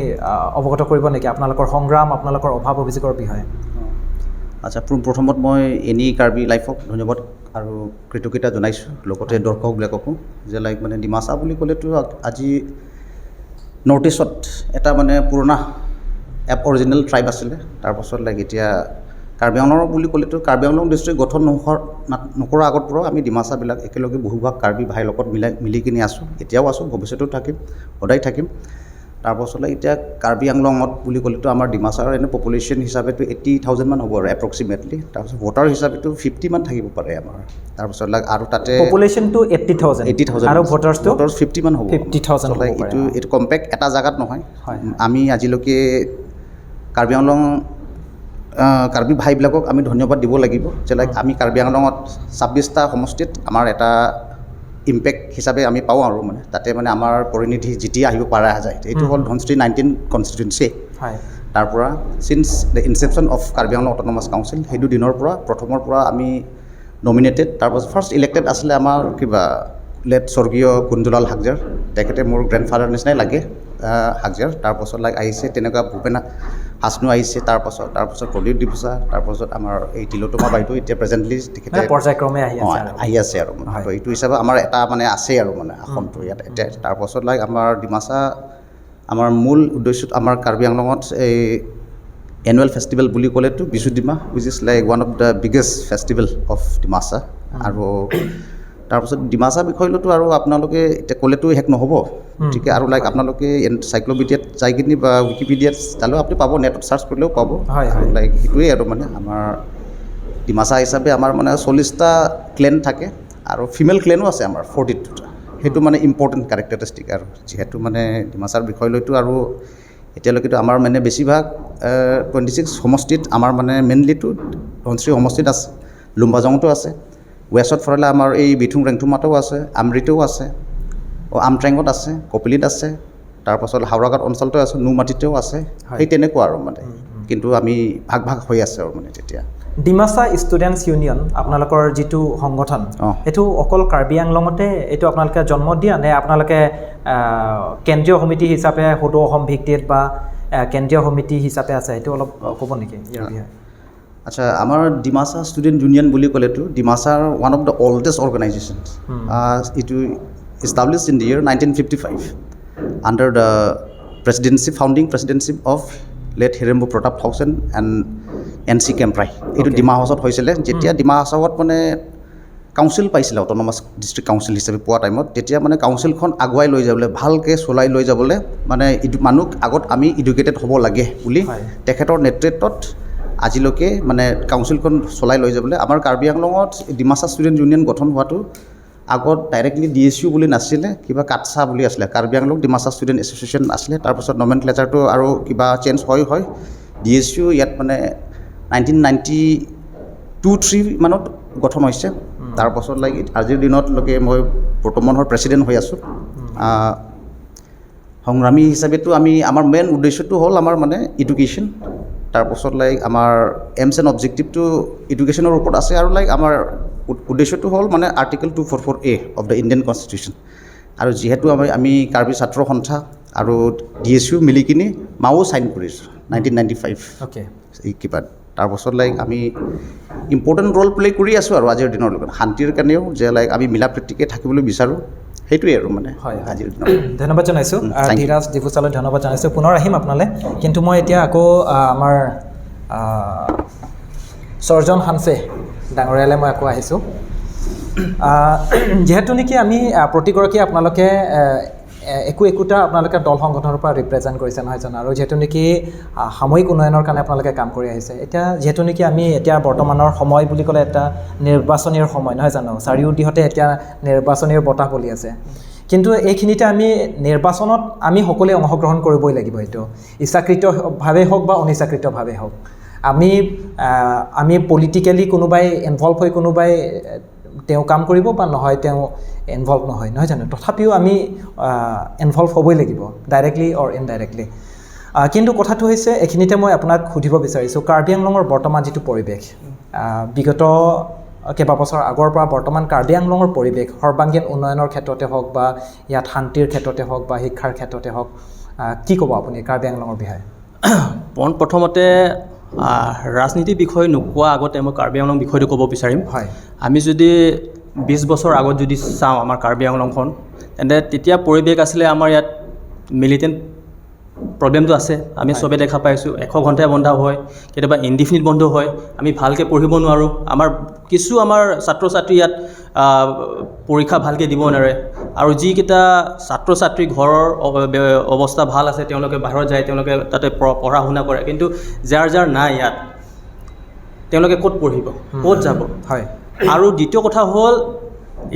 অৱগত কৰিব নেকি, আপোনালোকৰ সংগ্ৰাম, আপোনালোকৰ অভাৱ অভিযোগৰ বিষয়ে? আচ্ছা, প্ৰথমত মই এনি কাৰ্বি লাইফক ধন্যবাদ আৰু কৃতজ্ঞতা জনাইছোঁ, লগতে দৰ্শকবিলাককো যে লাইক মানে ডিমাচা বুলি ক'লেতো আজি নৰ্থ ইষ্টত এটা মানে পুৰণা অৰিজিনেল ট্ৰাইব আছিলে। তাৰপাছত লাইক এতিয়া কাৰ্বি আংলং বুলি ক'লেতো কাৰ্বি আংলং ডিষ্ট্ৰিক্ট গঠন নোহোৱাৰ নকৰাৰ আগৰ পৰাও আমি ডিমাচাবিলাক একেলগে বহুভাগ কাৰ্বি ভাইৰ লগত মিলাই মিলি কিনি আছোঁ, এতিয়াও আছোঁ, ভৱিষ্যতেও থাকিম, সদায় থাকিম। তাৰপাছলৈ এতিয়া কাৰ্বি আংলঙত বুলি ক'লেতো আমাৰ ডিমাচাৰ এনে পপুলেশ্যন হিচাপেতো 80,000মান হ'ব আৰু এপ্ৰক্সিমেটলি। তাৰপিছত ভোটাৰ হিচাপেতো 50মান থাকিব পাৰে আমাৰ। তাৰপিছত লাইক আৰু তাতে পপুলেশ্যনটো 80,000? 80,000। আৰু ভোটাৰ্ছটো? ভোটাৰ্ছ 50মান হ'ব। 50,000 হ'ব লাইক পাৰে। এইটো কম্পেক্ট এটা জেগাত নহয়। হয়। আমি আজিলৈকে কাৰ্বি আংলং কাৰ্বি ভাইবিলাকক আমি ধন্যবাদ দিব লাগিব যে লাইক আমি কাৰ্বি আংলঙত 26টা সমষ্টিত আমাৰ এটা ইম্পেক্ট হিচাপে আমি পাওঁ আৰু মানে তাতে মানে আমাৰ পৰিনিধি জিতি আহিব পৰা যায়। এইটো হ'ল ধনশ্ৰী 19 কনষ্টিটুৱেঞ্চি। তাৰ পৰা since the inception of Karbi Anglong Autonomous Council, সেইটো দিনৰ পৰা প্ৰথমৰ পৰা আমি নমিনেটেড। তাৰপাছত ফাৰ্ষ্ট ইলেক্টেড আছিলে আমাৰ কিবা লেট স্বৰ্গীয় কুন্দুলাল হাগজাৰ, তেখেতে মোৰ গ্ৰেণ্ডফাদাৰ নিচিনাই লাগে হাগজাৰ। তাৰপাছত লাইক আহিছে তেনেকুৱা ভূপেন হাছনু আহিছে, তাৰপাছত প্ৰদীপ ডিপুচা, তাৰপাছত আমাৰ এই তিলোত্তমা বাইদেউ এতিয়া প্ৰেজেণ্টলি তেখেতে মানে পৰ্যায়ক্ৰমে আহি আছে আৰু। আহি আছে আৰু মানে। তো এইটো হিচাপে আমাৰ এটা মানে আছে আৰু মানে আসনটো ইয়াত এতিয়া। তাৰপাছত লাইক আমাৰ ডিমাচা আমাৰ মূল উদ্দেশ্যত আমাৰ কাৰ্বি আংলঙত এই এনুৱেল ফেষ্টিভেল বুলি ক'লেতো বিচু Dima, which is like one of the biggest festival of Dimasa. আৰু তাৰপাছত ডিমাচা বিষয়লৈতো আৰু আপোনালোকে এতিয়া ক'লেতো শেষ নহ'ব। গতিকে আৰু লাইক আপোনালোকে এনচাইক্ল'পিডিয়াত যাই কিনি বা উইকিপিডিয়াত চালেও আপুনি পাব, নেটত চাৰ্চ কৰিলেও পাব। হয়, হয়। লাইক সেইটোৱেই আৰু মানে আমাৰ ডিমাচা হিচাপে আমাৰ মানে 40টা ক্লেন থাকে আৰু ফিমেল ক্লেনো আছে আমাৰ 42টা। সেইটো মানে ইম্পৰ্টেণ্ট কেৰেক্টাৰিষ্টিক। আৰু যিহেতু মানে ডিমাচাৰ বিষয়লৈতো আৰু এতিয়ালৈকেতো আমাৰ মানে বেছিভাগ 26 সমষ্টিত আমাৰ মানে মেইনলিটো ধনশ্ৰী সমষ্টিত আছে, লুম্বাজংতো আছে, ৱেষ্টত ফৰালে আমাৰ এই বিথুং ৰেংথুমাতো আছে, আমৰিতেও আছে, আমট্ৰেঙত আছে, কপিলিত আছে, তাৰপাছত হাওৰাঘাট অঞ্চলতো আছে, নুমাটিতেও আছে। সেই তেনেকুৱা আৰু মানে কিন্তু আমি ভাগ ভাগ হৈ আছে আৰু মানে তেতিয়া। ডিমাচা ষ্টুডেণ্টছ ইউনিয়ন আপোনালোকৰ যিটো সংগঠন, এইটো অকল কাৰ্বি আংলঙতে এইটো আপোনালোকে জন্ম দিয়া নে আপোনালোকে কেন্দ্ৰীয় সমিতি হিচাপে সদৌ অসম ভিত্তিত বা কেন্দ্ৰীয় সমিতি হিচাপে আছে, সেইটো অলপ ক'ব নেকি ইয়াৰ বিষয়ে? আচ্ছা, আমাৰ ডিমাচা ষ্টুডেণ্ট ইউনিয়ন বুলি ক'লেতো ডিমাচাৰ one of the oldest organization. এইটো establish in the year 1955 under the presidency founding presidency of late Hirimbo Pratap Thaosen and N C Kemprai. এইটো ডিমা হাছাওত হৈছিলে। যেতিয়া ডিমা হাছাওত মানে কাউন্সিল পাইছিলে, অট'নমাছ ডিষ্ট্ৰিক্ট কাউন্সিল হিচাপে পোৱা টাইমত, তেতিয়া মানে কাউন্সিলখন আগুৱাই লৈ যাবলৈ, ভালকৈ চলাই লৈ যাবলৈ মানে মানুহ আগত আমি এডুকেটেড হ'ব লাগে বুলি তেখেতৰ নেতৃত্বত আজিলৈকে মানে কাউন্সিলখন চলাই লৈ যাবলৈ আমাৰ কাৰ্বি আংলঙত ডিমাচা ষ্টুডেণ্ট ইউনিয়ন গঠন হোৱাটো আগত ডাইৰেক্টলি ডিএছইউ বুলি নাছিলে, কিবা কাটছা বুলি আছিলে, কাৰ্বি আংলং ডিমাচা ষ্টুডেণ্ট এছ'চিয়েশ্যন আছিলে। তাৰপাছত নমেনক্লেচাৰটো আৰু কিবা চেঞ্জ হয় হয় ডিএছইউ ইয়াত মানে 1992-3 মানত গঠন হৈছে। তাৰপাছত লাইক আজিৰ দিনতলৈকে মই বৰ্তমানৰ প্ৰেচিডেণ্ট হৈ আছোঁ। সংগ্ৰামী হিচাপেতো আমি আমাৰ মেইন উদ্দেশ্যটো হ'ল আমাৰ মানে এডুকেশ্যন। তাৰপাছত লাইক আমাৰ এইমছ এণ্ড অবজেক্টিভটো এডুকেশ্যনৰ ওপৰত আছে আৰু লাইক আমাৰ উদ্দেশ্যটো হ'ল মানে Article 244A of the Indian Constitution. আৰু যিহেতু আমি কাৰ্বি ছাত্ৰ সন্থা আৰু ডিএছইউ মিলি কিনি মাও চাইন কৰিছোঁ 1995 এই কিবা। তাৰপাছত লাইক আমি ইম্পৰ্টেণ্ট ৰ'ল প্লে' কৰি আছোঁ আৰু আজিৰ দিনৰ লগত শান্তিৰ কাৰণেও যে লাইক আমি মিলা প্ৰীতিকে থাকিবলৈ বিচাৰোঁ, সেইটোৱেই আৰু মানে হয়, হয়। আজিৰ দিনত। ধন্যবাদ জনাইছোঁ। Thank you. Dhiraj ডিফুচালৈ ধন্যবাদ জনাইছোঁ। পুনৰ আহিম আপোনালৈ, কিন্তু মই এতিয়া আকৌ আমাৰ সৰ্জন হানছে ডাঙৰীয়ালৈ মই আকৌ আহিছোঁ। যিহেতু নেকি আমি প্ৰতিগৰাকী আপোনালোকে একো একোটা আপোনালোকে দল সংগঠনৰ পৰা ৰিপ্ৰেজেণ্ট কৰিছে, নহয় জানো? আৰু যিহেতু নেকি সাময়িক উন্নয়নৰ কাৰণে আপোনালোকে কাম কৰি আহিছে, এতিয়া যিহেতু নেকি আমি এতিয়া বৰ্তমানৰ সময় বুলি ক'লে এটা নিৰ্বাচনীৰ সময়, নহয় জানো? চাৰিও দিশতে এতিয়া নিৰ্বাচনীৰ বতাহ বলি আছে। কিন্তু এইখিনিতে আমি নিৰ্বাচনত আমি সকলোৱে অংশগ্ৰহণ কৰিবই লাগিব, এইটো ইচ্ছাকৃতভাৱে হওক বা অনিচ্ছাকৃতভাৱে হওক। আমি পলিটিকেলি কোনোবাই ইনভলভ হৈ কোনোবাই তেওঁ কাম কৰিব বা নহয় তেওঁ ইনভলভ নহয়, নহয় জানো? তথাপিও আমি ইনভলভ হ'বই লাগিব, ডাইৰেক্টলি অৰ ইনডাইৰেক্টলি। কিন্তু কথাটো হৈছে, এইখিনিতে মই আপোনাক সুধিব বিচাৰিছোঁ, কাৰ্বি আংলঙৰ বৰ্তমান যিটো পৰিৱেশ, বিগত কেইবাবছৰ আগৰ পৰা বৰ্তমান কাৰ্বি আংলঙৰ পৰিৱেশ সৰ্বাংগীন উন্নয়নৰ ক্ষেত্ৰতে হওক বা ইয়াত শান্তিৰ ক্ষেত্ৰতে হওক বা শিক্ষাৰ ক্ষেত্ৰতে হওক, কি ক'ব আপুনি কাৰ্বি আংলঙৰ বিষয়ে? পোন প্ৰথমতে ৰাজনীতিৰ বিষয়ে নোকোৱা আগতে মই কাৰ্বি আংলং বিষয়টো ক'ব বিচাৰিম। আমি যদি 20 বছৰ আগত যদি চাওঁ আমাৰ কাৰ্বি আংলংখন, তেন্তে তেতিয়া পৰিৱেশ আছিলে আমাৰ ইয়াত মিলিটেণ্ট প্ৰব্লেমটো আছে, আমি চবে দেখা পাইছোঁ। 100 ঘণ্টাই বন্ধ হয়, কেতিয়াবা ইনডিফিনিট বন্ধ হয়, আমি ভালকৈ পঢ়িব নোৱাৰোঁ। আমাৰ কিছু আমাৰ ছাত্ৰ ছাত্ৰী ইয়াত পৰীক্ষা ভালকৈ দিব নোৱাৰে। আৰু যিকেইটা ছাত্ৰ ছাত্ৰী ঘৰৰ অৱস্থা ভাল আছে, তেওঁলোকে বাহিৰত যায়, তেওঁলোকে তাতে পঢ়া শুনা কৰে। কিন্তু যাৰ যাৰ নাই ইয়াত, তেওঁলোকে ক'ত পঢ়িব, ক'ত যাব? আৰু দ্বিতীয় কথা হ'ল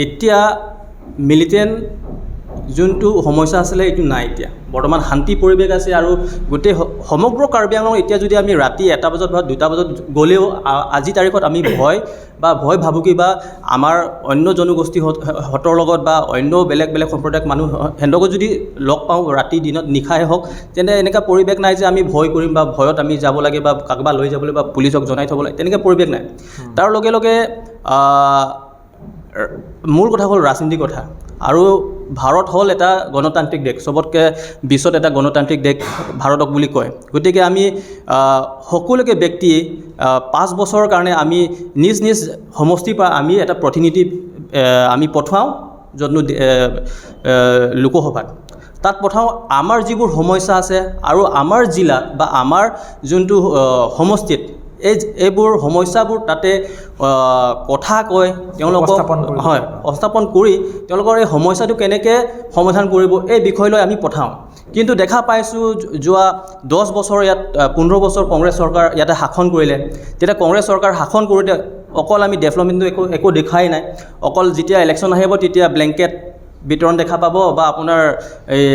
এতিয়া মিলিটেণ্ট যোনটো সমস্যা আছিলে এইটো নাই। এতিয়া বৰ্তমান শান্তি পৰিৱেশ আছে আৰু গোটেই সমগ্ৰ কাৰ্বি আংলং এতিয়া যদি আমি ৰাতি 1টা বজাত বা 2টা বজাত গ'লেও আজি তাৰিখত আমি ভয় বা ভয় ভাবুকি বা আমাৰ অন্য জনগোষ্ঠীহঁতৰ লগত বা অন্য বেলেগ বেলেগ সম্প্ৰদায়ক মানুহ সিহঁতকো যদি লগ পাওঁ ৰাতি দিনত নিশাই হওক, তেন্তে এনেকুৱা পৰিৱেশ নাই যে আমি ভয় কৰিম বা ভয়ত আমি যাব লাগে বা কাৰোবাক লৈ যাবলৈ বা পুলিচক জনাই থ'ব লাগে, তেনেকুৱা পৰিৱেশ নাই। তাৰ লগে লগে মূল কথা হ'ল ৰাজনীতিৰ কথা। আৰু ভাৰত হ'ল এটা গণতান্ত্ৰিক দেশ, চবতকৈ বিশ্বত এটা গণতান্ত্ৰিক দেশ ভাৰতক বুলি কয়। গতিকে আমি সকলোকে ব্যক্তি 5 বছৰৰ কাৰণে আমি নিজ নিজ সমষ্টিৰ পৰা আমি এটা প্ৰতিনিধি আমি পঠোৱাওঁ, য'তনো লোকসভাত তাত পঠাওঁ। আমাৰ যিবোৰ সমস্যা আছে আৰু আমাৰ জিলাত বা আমাৰ যোনটো সমষ্টিত এইবোৰ সমস্যাবোৰ তাতে কথা কয় তেওঁলোকক উপস্থাপন কৰিব। হয়, উপস্থাপন কৰি তেওঁলোকৰ এই সমস্যাটো কেনেকৈ সমাধান কৰিব এই বিষয় লৈ আমি পঠাওঁ। কিন্তু দেখা পাইছোঁ যোৱা 10 বছৰ ইয়াত 15 বছৰ কংগ্ৰেছ চৰকাৰ ইয়াতে শাসন কৰিলে। তেতিয়া কংগ্ৰেছ চৰকাৰ শাসন কৰোঁতে অকল আমি ডেভেলপমেণ্টটো একো দেখাই নাই। অকল যেতিয়া ইলেকশ্যন আহিব তেতিয়া ব্লেংকেট বিতৰণ দেখা পাব বা আপোনাৰ এই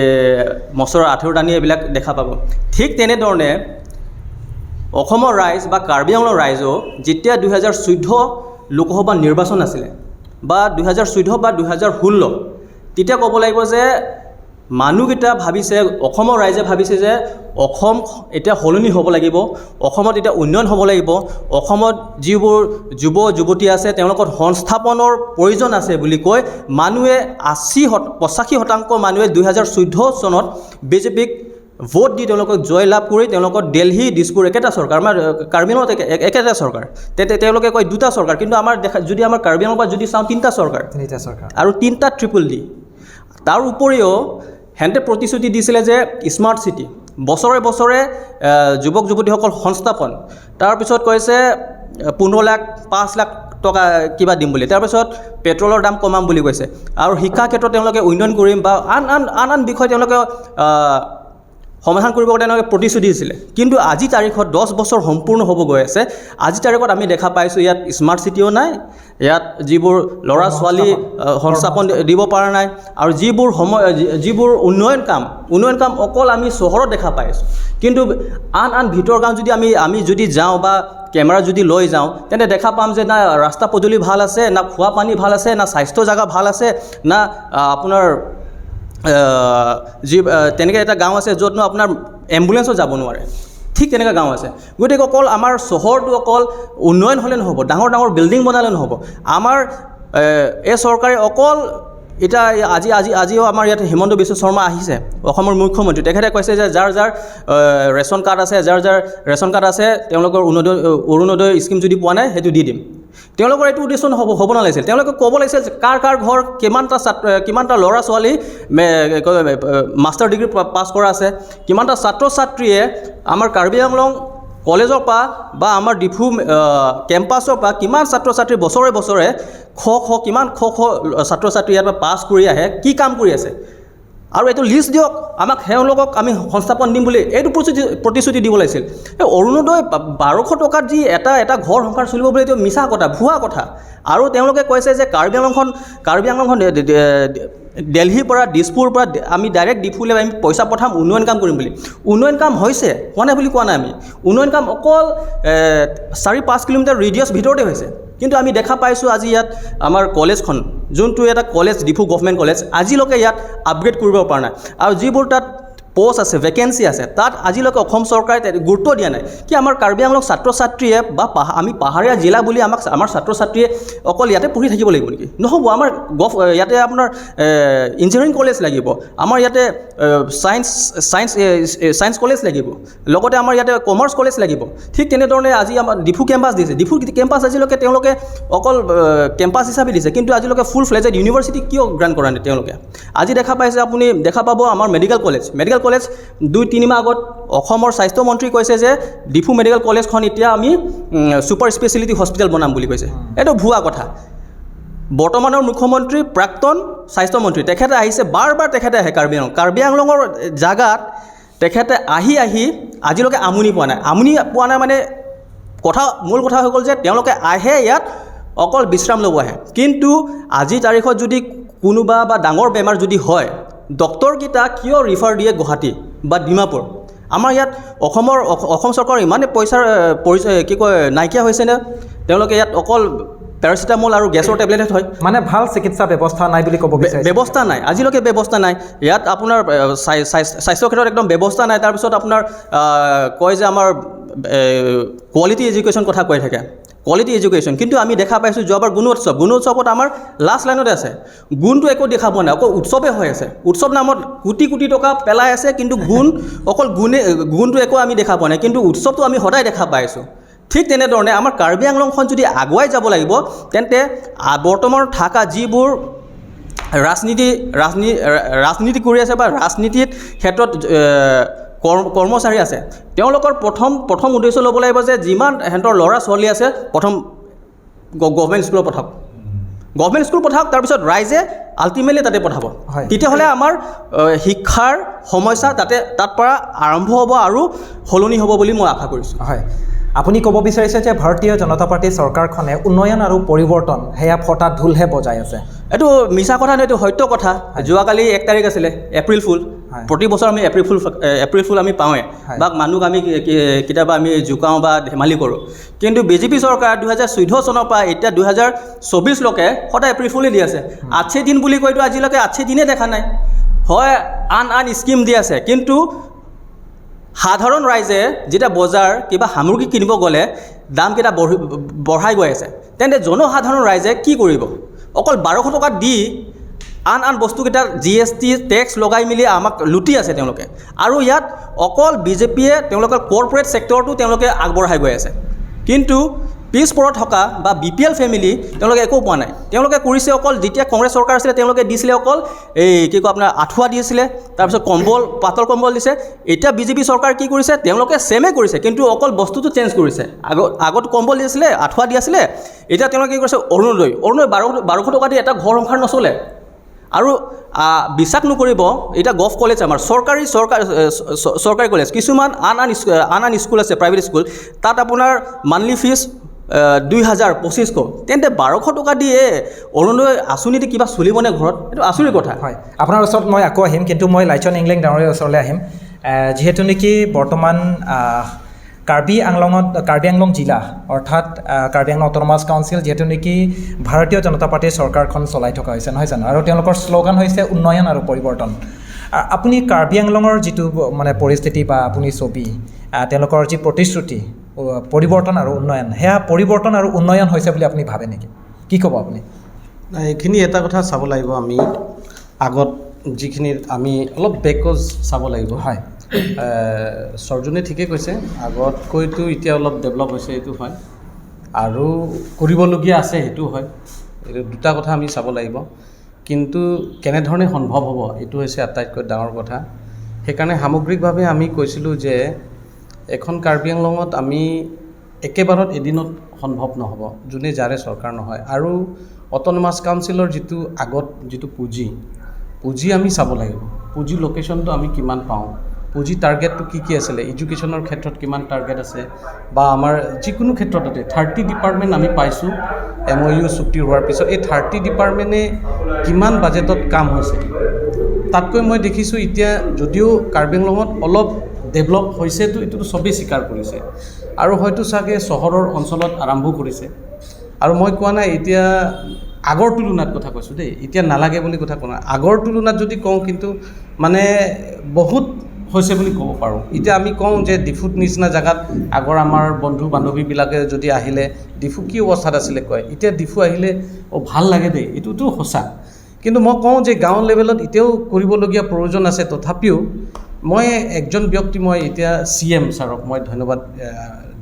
মছৰ আঁঠুৰ টানি এইবিলাক দেখা পাব। ঠিক তেনেধৰণে অসমৰ ৰাইজ বা কাৰ্বি আংলঙৰ ৰাইজেও যেতিয়া 2014 লোকসভা নিৰ্বাচন আছিলে বা 2014 বা 2016, তেতিয়া ক'ব লাগিব যে মানুহকেইটা ভাবিছে, অসমৰ ৰাইজে ভাবিছে যে অসম এতিয়া সলনি হ'ব লাগিব, অসমত এতিয়া উন্নয়ন হ'ব লাগিব, অসমত যিবোৰ যুৱ যুৱতী আছে তেওঁলোকৰ সংস্থাপনৰ প্ৰয়োজন আছে বুলি কৈ মানুহে 85% মানুহে 2014 চনত বিজেপিক ভোট দি তেওঁলোকক জয়লাভ কৰি তেওঁলোকৰ দেলহি দিছপুৰ একেটা চৰকাৰ, আমাৰ কাৰ্বি আংলঙত একেটা চৰকাৰ। তেওঁলোকে কয় দুটা চৰকাৰ, কিন্তু আমাৰ দেখা যদি আমাৰ কাৰ্বি আংলঙৰ পৰা যদি চাওঁ তিনিটা চৰকাৰ, তিনিটা চৰকাৰ আৰু তিনিটা ট্ৰিপল ডি। তাৰ উপৰিও সিহঁতে প্ৰতিশ্ৰুতি দিছিলে যে স্মাৰ্ট চিটি, বছৰে বছৰে যুৱক যুৱতীসকল সংস্থাপন, তাৰপিছত কৈছে 15 লাখ 5 লাখ টকা কিবা দিম বুলি, তাৰপিছত পেট্ৰলৰ দাম কমাম বুলি কৈছে, আৰু শিক্ষা ক্ষেত্ৰত তেওঁলোকে উন্নয়ন কৰিম বা আন আন আন আন বিষয় তেওঁলোকে সমাধান কৰিব কাৰণে তেওঁলোকে প্ৰতিশ্ৰুতি দিছিলে। কিন্তু আজি তাৰিখত 10 বছৰ সম্পূৰ্ণ হ'ব গৈ আছে, আজি তাৰিখত আমি দেখা পাইছোঁ ইয়াত স্মাৰ্ট চিটিও নাই, ইয়াত যিবোৰ ল'ৰা ছোৱালী সংস্থাপন দিব পৰা নাই, আৰু যিবোৰ সময় যিবোৰ উন্নয়ন কাম অকল আমি চহৰত দেখা পাই আছোঁ। কিন্তু আন আন ভিতৰ গাঁও যদি আমি যদি যাওঁ বা কেমেৰা যদি লৈ যাওঁ, তেন্তে দেখা পাম যে না ৰাস্তা পদূলি ভাল আছে, না খোৱা পানী ভাল আছে, না স্বাস্থ্য জেগা ভাল আছে, না আপোনাৰ যি তেনেকৈ এটা গাঁও আছে য'তনো আপোনাৰ এম্বুলেঞ্চো যাব নোৱাৰে, ঠিক তেনেকুৱা গাঁও আছে। গতিকে অকল আমাৰ চহৰটো অকল উন্নয়ন হ'লে নহ'ব, ডাঙৰ ডাঙৰ বিল্ডিং বনালে নহ'ব, আমাৰ এই চৰকাৰে অকল এতিয়া আজি আজি আজিও আমাৰ ইয়াত হিমন্ত বিশ্ব শৰ্মা আহিছে, অসমৰ মুখ্যমন্ত্ৰী, তেখেতে কৈছে যে যাৰ যাৰ ৰেচন কাৰ্ড আছে, যাৰ যাৰ ৰেচন কাৰ্ড আছে তেওঁলোকৰ অৰুণোদয় স্কীম যদি পোৱা নাই সেইটো দি দিম। তেওঁলোকৰ এইটো উদ্দেশ্য হ'ব নালাগিছিল। তেওঁলোকে ক'ব লাগিছিল কাৰ কাৰ ঘৰ কিমানটা ছাত্ৰ, কিমানটা ল'ৰা ছোৱালী মাষ্টাৰ ডিগ্ৰী পাছ কৰা আছে, কিমানটা ছাত্ৰ ছাত্ৰীয়ে আমাৰ কাৰ্বি আংলং কলেজৰ পৰা বা আমাৰ ডিফু কেম্পাছৰ পৰা কিমান ছাত্ৰ ছাত্ৰী বছৰে বছৰে শ শ কিমান শ শ ছাত্ৰ ছাত্ৰী ইয়াৰ পৰা পাছ কৰি আহে, কি কাম কৰি আছে, আৰু এইটো লিষ্ট দিয়ক আমাক, তেওঁলোকক আমি সংস্থাপন দিম বুলি এইটো প্ৰতিশ্ৰুতি দিব লাগিছিল। এই অৰুণোদয় 1200 টকাত যি এটা এটা ঘৰ সংসাৰ চলিব বুলি এইটো মিছা কথা, ভুৱা কথা। আৰু তেওঁলোকে কৈছে যে কাৰ্বি আংলংখন দেলহিৰ পৰা দিছপুৰ পৰা আমি ডাইৰেক্ট ডিফুলৈ আমি পইচা পঠাম, উন্নয়ন কাম কৰিম বুলি। উন্নয়ন কাম হৈছে, হোৱা নাই বুলি কোৱা নাই আমি। উন্নয়ন কাম অকল 4-5 কিলোমিটাৰ ৰেডিয়াছ ভিতৰতে হৈছে। কিন্তু আমি দেখা পাইছোঁ আজি ইয়াত আমাৰ কলেজখন, যোনটো এটা কলেজ ডিফু গভমেণ্ট কলেজ, আজিলৈকে ইয়াত আপগ্ৰেড কৰিব পৰা নাই। আৰু যিবোৰ তাত প'ষ্ট আছে, ভেকেঞ্চি আছে, তাত আজিলৈকে অসম চৰকাৰে গুৰুত্ব দিয়া নাই কি আমাৰ কাৰ্বি আংলং ছাত্ৰ ছাত্ৰীয়ে বা আমি পাহাৰীয়া জিলা বুলি আমাৰ ছাত্ৰ ছাত্ৰীয়ে অকল ইয়াতে পঢ়ি থাকিব লাগিব নেকি? নহ'ব। আমাৰ ইয়াতে আপোনাৰ ইঞ্জিনিয়াৰিং কলেজ লাগিব, আমাৰ ইয়াতে ছায়েন্স কলেজ লাগিব, লগতে আমাৰ ইয়াতে কমাৰ্চ কলেজ লাগিব। ঠিক তেনেধৰণে আজি আমাৰ ডিফু কেম্পাছ দিছে, ডিফু কেম্পাছ আজিলৈকে তেওঁলোকে অকল কেম্পাছ হিচাপে দিছে, কিন্তু আজিলৈকে ফুল ফ্লেজেড ইউনিভাৰ্চিটি কিয় গ্ৰাণ্ট কৰা নাই তেওঁলোকে? আজি দেখা পাইছে, আপুনি দেখা পাব আমাৰ মেডিকেল কলেজ 2-3 মাহ আগত অসমৰ স্বাস্থ্যমন্ত্ৰী কৈছে যে ডিফু মেডিকেল কলেজখন এতিয়া আমি ছুপাৰ স্পেচিয়েলিটি হস্পিটেল বনাম বুলি কৈছে। এইটো ভুৱা কথা। বৰ্তমানৰ মুখ্যমন্ত্ৰী, প্ৰাক্তন স্বাস্থ্যমন্ত্ৰী, তেখেতে আহিছে, বাৰ বাৰ তেখেতে আহে কাৰ্বি আংলং। কাৰ্বি আংলঙৰ জাগাত তেখেতে আহি আহি আজিলৈকে আমনি পোৱা নাই। আমনি পোৱা নাই মানে কথা, মূল কথা হৈ গ'ল যে তেওঁলোকে আহে ইয়াত অকল বিশ্ৰাম ল'ব আহে, কিন্তু আজিৰ তাৰিখত যদি কোনোবা বা ডাঙৰ বেমাৰ যদি হয়, ডক্টৰকেইটা কিয় ৰিফাৰ দিয়ে গুৱাহাটী বা ডিমাপুৰ? আমাৰ ইয়াত অসমৰ অসম চৰকাৰৰ ইমানেই পইচাৰ পৰিচয় কি কয় নাইকিয়া হৈছেনে? তেওঁলোকে ইয়াত অকল পেৰাচিটামল আৰু গেছৰ টেবলেটহে থয়। মানে ভাল চিকিৎসা ব্যৱস্থা নাই বুলি ক'ব বিচাৰিছে? ব্যৱস্থা নাই, আজিলৈকে ব্যৱস্থা নাই। ইয়াত আপোনাৰ স্বাস্থ্যৰ ক্ষেত্ৰত একদম ব্যৱস্থা নাই। তাৰপিছত আপোনাৰ কয় যে আমাৰ কোৱালিটি এডুকেশ্যন কথা কৈ থাকে, কোৱালিটি এডুকেশ্যন, কিন্তু আমি দেখা পাইছোঁ যোৱাবাৰ গুণোৎসৱ, গুণোৎসৱত আমাৰ লাষ্ট লাইনতে আছে, গুণটো একো দেখা পোৱা নাই, অকল উৎসৱে হৈ আছে। উৎসৱ নামত কোটি কোটি টকা পেলাই আছে, কিন্তু গুণ অকল গুণে গুণটো একো আমি দেখা পোৱা নাই, কিন্তু উৎসৱটো আমি সদায় দেখা পাই আছোঁ। ঠিক তেনেধৰণে আমাৰ কাৰ্বি আংলংখন যদি আগুৱাই যাব লাগিব, তেন্তে বৰ্তমান থকা যিবোৰ ৰাজনীতি ৰাজনী ৰাজনীতি কৰি আছে বা ৰাজনীতিত ক্ষেত্ৰত কৰ্মচাৰী আছে, তেওঁলোকৰ প্ৰথম প্ৰথম উদ্দেশ্য ল'ব লাগিব যে যিমান সিহঁতৰ ল'ৰা ছোৱালী আছে প্ৰথম গভমেণ্ট স্কুলত পঠাওক, গভমেণ্ট স্কুল পঠাওক, তাৰপিছত ৰাইজে আল্টিমেটলি তাতে পঠাব। তেতিয়াহ'লে আমাৰ শিক্ষাৰ সমস্যা তাতে তাত পৰা আৰম্ভ হ'ব আৰু সলনি হ'ব বুলি মই আশা কৰিছোঁ। হয়, আপুনি ক'ব বিচাৰিছে যে ভাৰতীয় জনতা পাৰ্টীৰ চৰকাৰখনে উন্নয়ন আৰু পৰিৱৰ্তন সেয়া ফটা ঢোলহে বজাই আছে? এইটো মিছা কথা নহয়, এইটো সত্য কথা। যোৱাকালি 1 তাৰিখ আছিলে এপ্ৰিল ফুল। প্ৰতি বছৰ আমি এপ্ৰিল ফুল আমি পাওঁৱে বা মানুহক আমি কেতিয়াবা আমি জোকাওঁ বা ধেমালি কৰোঁ। কিন্তু বিজেপি চৰকাৰ 2014 চনৰ পৰা এতিয়া 2024লৈকে সদায় এপ্ৰিল ফুলেই দি আছে। আচ্ছে দিন বুলি কৈতো আজিলৈকে আচ্ছে দিনেই দেখা নাই। হয়, আন আন স্কীম দি আছে, কিন্তু সাধাৰণ ৰাইজে যেতিয়া বজাৰ কিবা সামগ্ৰী কিনিব গ'লে দামকেইটা বঢ়াই গৈ আছে, তেন্তে জনসাধাৰণ ৰাইজে কি কৰিব? অকল 1200 টকা দি আন আন বস্তুকেইটা জিএছটি টেক্স লগাই মেলি আমাক লুটি আছে তেওঁলোকে। আৰু ইয়াত অকল বিজেপিয়ে তেওঁলোকৰ কৰ্পৰেট ছেক্টৰটো তেওঁলোকে আগবঢ়াই গৈ আছে, কিন্তু পিছপৰত থকা বা বিপিএল ফেমিলি তেওঁলোকে একো পোৱা নাই। তেওঁলোকে কৰিছে অকল যেতিয়া কংগ্ৰেছ চৰকাৰ আছিলে তেওঁলোকে দিছিলে অকল এই কি কয় আপোনাৰ আঁঠুৱা দিছিলে, তাৰপিছত কম্বল, পাতল কম্বল দিছে। এতিয়া বিজেপি চৰকাৰ কি কৰিছে? তেওঁলোকে ছেমে কৰিছে, কিন্তু অকল বস্তুটো চেঞ্জ কৰিছে। আগত কম্বল দিছিলে, আঁঠুৱা দি আছিলে, এতিয়া তেওঁলোকে কি কৰিছে? অৰুণোদয়। অৰুণোদয় 1200 টকা দি এটা ঘৰ সংসাৰ নচলে। আৰু বিশ্বাস নকৰিব, এতিয়া গভ কলেজ আমাৰ চৰকাৰী চৰকাৰ চৰকাৰী কলেজ কিছুমান আন আন আন আন স্কুল আছে, প্ৰাইভেট স্কুল, তাত আপোনাৰ মান্থলি ফিজ 2000, 2500। তেন্তে 1200 টকা দিয়ে অৰুণোদয় আঁচনি দি কিবা চলিবনে ঘৰত? এইটো আচৰিত কথা। হয়, আপোনাৰ ওচৰত মই আকৌ আহিম, কিন্তু মই লাইচন ইংলেং ডাঙৰীয়াৰ ওচৰলৈ আহিম। যিহেতু নেকি বৰ্তমান কাৰ্বি আংলঙত, কাৰ্বি আংলং জিলা অৰ্থাৎ কাৰ্বি আংলং অট'নমাছ কাউন্সিল যিহেতু নেকি ভাৰতীয় জনতা পাৰ্টীৰ চৰকাৰখন চলাই থকা হৈছে, নহয় জানো? আৰু তেওঁলোকৰ শ্লোগান হৈছে উন্নয়ন আৰু পৰিৱৰ্তন। আপুনি কাৰ্বি আংলঙৰ যিটো মানে পৰিস্থিতি বা আপুনি ছবি, তেওঁলোকৰ যি প্ৰতিশ্ৰুতি পৰিৱৰ্তন আৰু উন্নয়ন, সেয়া পৰিৱৰ্তন আৰু উন্নয়ন হৈছে বুলি আপুনি ভাবে নেকি? কি ক'ব আপুনি? নাই, এইখিনি এটা কথা চাব লাগিব, আমি আগত যিখিনি আমি অলপ বেকজ চাব লাগিব। চৰ্জনে ঠিকেই কৈছে, আগতকৈতো এতিয়া অলপ ডেভেলপ হৈছে, এইটো হয়, আৰু কৰিবলগীয়া আছে, সেইটো হয়। এইটো দুটা কথা আমি চাব লাগিব, কিন্তু কেনেধৰণে সম্ভৱ হ'ব এইটো হৈছে আটাইতকৈ ডাঙৰ কথা। সেইকাৰণে সামগ্ৰিকভাৱে আমি কৈছিলোঁ যে এখন কাৰ্বি আংলঙত আমি একেবাৰত এদিনত সম্ভৱ নহ'ব, যোনে যাৰে চৰকাৰ নহয়। আৰু অট'নমাছ কাউন্সিলৰ যিটো আগত যিটো পুঁজি আমি চাব লাগিব, পুঁজি লোকেশ্যনটো আমি কিমান পাওঁ, পুঁজি টাৰ্গেটটো কি কি আছিলে, এডুকেশ্যনৰ ক্ষেত্ৰত কিমান টাৰ্গেট আছে, বা আমাৰ যিকোনো ক্ষেত্ৰতে 30 ডিপাৰ্টমেণ্ট আমি পাইছোঁ এমঅ'ইউ চুক্তি হোৱাৰ পিছত, এই 30 ডিপাৰ্টমেণ্টে কিমান বাজেটত কাম হৈছে। তাতকৈ মই দেখিছোঁ এতিয়া যদিও কাৰ্বি আংলঙত অলপ ডেভেলপ হৈছেতো, এইটোতো চবেই স্বীকাৰ কৰিছে, আৰু হয়তো চাগে চহৰৰ অঞ্চলত আৰম্ভ কৰিছে। আৰু মই কোৱা নাই এতিয়া আগৰ তুলনাত কথা কৈছোঁ দেই, এতিয়া নালাগে বুলি কথা কোৱা নাই, আগৰ তুলনাত যদি কওঁ কিন্তু মানে বহুত হৈছে বুলি ক'ব পাৰোঁ। এতিয়া আমি কওঁ যে ডিফুত নিচিনা জেগাত আগৰ আমাৰ বন্ধু বান্ধৱীবিলাকে যদি আহিলে ডিফু কি অৱস্থাত আছিলে কয়, এতিয়া ডিফু আহিলে অ' ভাল লাগে দেই, এইটোতো সঁচা। কিন্তু মই কওঁ যে গাঁও লেভেলত এতিয়াও কৰিবলগীয়া প্ৰয়োজন আছে। তথাপিও মই একজন ব্যক্তি, মই এতিয়া চি এম ছাৰক মই ধন্যবাদ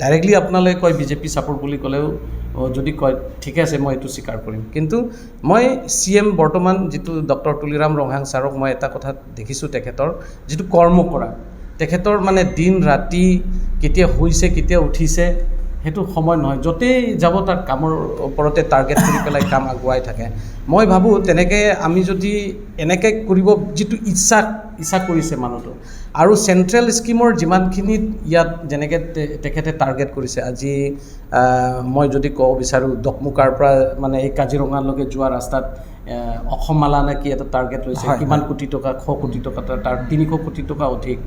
ডাইৰেক্টলি আপোনালোকে কয় বিজেপি ছাপোৰ্ট বুলি ক'লেও যদি কয় ঠিকে আছে, মই এইটো স্বীকাৰ কৰিম। কিন্তু মই চি এম বৰ্তমান যিটো ডক্টৰ তুলিৰাম ৰংহাং ছাৰক মই এটা কথা দেখিছোঁ, তেখেতৰ যিটো কৰ্ম কৰা, তেখেতৰ মানে দিন ৰাতি কেতিয়া শুইছে কেতিয়া উঠিছে সেইটো সময় নহয়, য'তেই যাব তাৰ কামৰ ওপৰতে টাৰ্গেট কৰি পেলাই কাম আগুৱাই থাকে। মই ভাবোঁ তেনেকৈ আমি যদি এনেকৈ কৰিব যিটো ইচ্ছা কৰিছে মানুহটো, আৰু চেণ্ট্ৰেল স্কীমৰ যিমানখিনিত ইয়াত যেনেকৈ তেখেতে টাৰ্গেট কৰিছে, আজি মই যদি ক'ব বিচাৰোঁ দকমুকাৰ পৰা মানে এই কাজিৰঙালৈকে যোৱা ৰাস্তাত অসম মালা নে কি এটা টাৰ্গেট লৈছে, কিমান কোটি টকা, 100 কোটি টকা, তাৰ 300 কোটি টকা অধিক।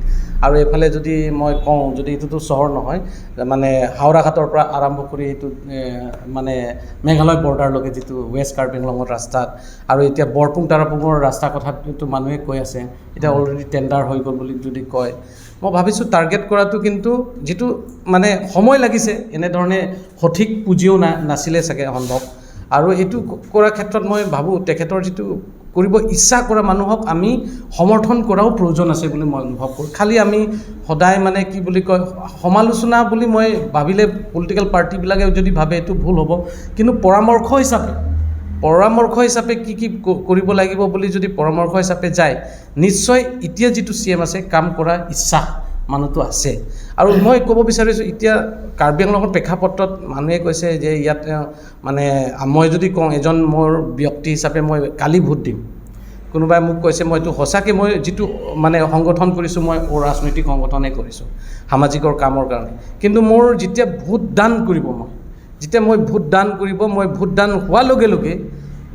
আৰু এইফালে যদি মই কওঁ, যদি এইটোতো চহৰ নহয়, মানে হাওৰাঘাটৰ পৰা আৰম্ভ কৰি এইটো মানে মেঘালয় বৰ্ডাৰলৈকে যিটো ৱেষ্ট কাৰ্বি আংলঙৰ ৰাস্তাত, আৰু এতিয়া বৰপুং তাৰাপুঙৰ ৰাস্তাৰ কথাটো মানুহে কৈ আছে, এতিয়া অলৰেডি টেণ্ডাৰ হৈ গ'ল বুলি যদি কয়, মই ভাবিছোঁ টাৰ্গেট কৰাটো কিন্তু যিটো মানে সময় লাগিছে, এনেধৰণে সঠিক পুঁজিও নাছিলে চাগে সম্ভৱ। আৰু এইটো কৰাৰ ক্ষেত্ৰত মই ভাবোঁ তেখেতৰ যিটো কৰিব ইচ্ছা কৰা মানুহক আমি সমৰ্থন কৰাও প্ৰয়োজন আছে বুলি মই অনুভৱ কৰোঁ। খালি আমি সদায় মানে কি বুলি কয়, সমালোচনা বুলি মই ভাবিলে পলিটিকেল পাৰ্টিবিলাকে যদি ভাবে এইটো ভুল হ'ব, কিন্তু পৰামৰ্শ হিচাপে কি কি কৰিব লাগিব বুলি যদি পৰামৰ্শ হিচাপে যায়, নিশ্চয় এতিয়া যিটো চিএম আছে, কাম কৰাৰ ইচ্ছা মানুহটো আছে। আৰু মই ক'ব বিচাৰিছোঁ, এতিয়া কাৰ্বি আংলঙৰ প্ৰেক্ষাপটত মানুহে কৈছে যে ইয়াত মানে মই যদি কওঁ, এজন মোৰ ব্যক্তি হিচাপে মই কালি ভোট দিম, কোনোবাই মোক কৈছে, মইতো সঁচাকৈ মই যিটো মানে সংগঠন কৰিছোঁ, মই অৰাজনৈতিক সংগঠনেই কৰিছোঁ সামাজিকৰ কামৰ কাৰণে, কিন্তু মোৰ যেতিয়া ভোট দান কৰিব, মই যেতিয়া মই ভোট দান কৰিব, মই ভোট দান হোৱাৰ লগে লগে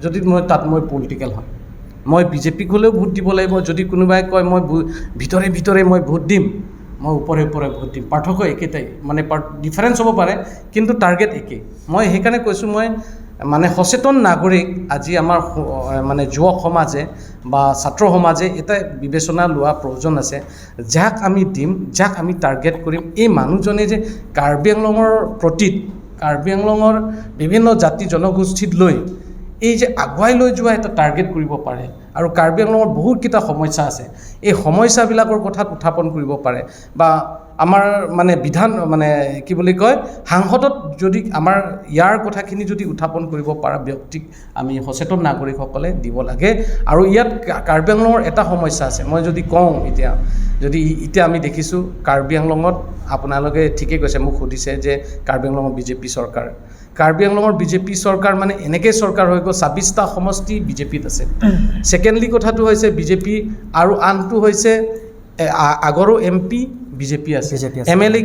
যদি মই তাত মই পলিটিকেল হয়, মই বিজেপিক হ'লেও ভোট দিব লাগিব। যদি কোনোবাই কয় মই ভিতৰে ভিতৰে মই ভোট দিম, মই ওপৰে ওপৰে ভোট দিম, পাৰ্থক্য একেটাই, মানে ডিফাৰেঞ্চ হ'ব পাৰে কিন্তু টাৰ্গেট একেই। মই সেইকাৰণে কৈছোঁ, মই মানে সচেতন নাগৰিক আজি আমাৰ মানে যুৱক সমাজে বা ছাত্ৰ সমাজে এটা বিবেচনা লোৱা প্ৰয়োজন আছে, যাক আমি দিম, যাক আমি টাৰ্গেট কৰিম, এই মানুহজনে যে কাৰ্বি আংলঙৰ প্ৰতি, কাৰ্বি আংলঙৰ বিভিন্ন জাতি জনগোষ্ঠীত লৈ এই যে আগুৱাই লৈ যোৱা এটা টাৰ্গেট কৰিব পাৰে, আৰু কাৰ্বি আংলঙৰ বহুতকেইটা সমস্যা আছে, এই সমস্যাবিলাকৰ কথাত উত্থাপন কৰিব পাৰে, বা আমাৰ মানে বিধান মানে কি বুলি কয়, সাংসদত যদি আমাৰ ইয়াৰ কথাখিনি যদি উত্থাপন কৰিব পৰা ব্যক্তিক আমি সচেতন নাগৰিকসকলে দিব লাগে। আৰু ইয়াত কাৰ্বি আংলঙৰ এটা সমস্যা আছে, মই যদি কওঁ, এতিয়া যদি এতিয়া আমি দেখিছোঁ কাৰ্বি আংলঙত, আপোনালোকে ঠিকেই কৈছে, মোক সুধিছে যে কাৰ্বি আংলঙৰ বিজেপি চৰকাৰ, কাৰ্বি আংলঙৰ বিজেপি চৰকাৰ মানে এনেকৈ চৰকাৰ হৈ গ'ল, 26টা সমষ্টি বিজেপিত আছে। ছেকেণ্ডলি কথাটো হৈছে বিজেপি, আৰু আনটো হৈছে আগৰো এমপি বিজেপি আছে, বিজেপি আছে। এমএলএ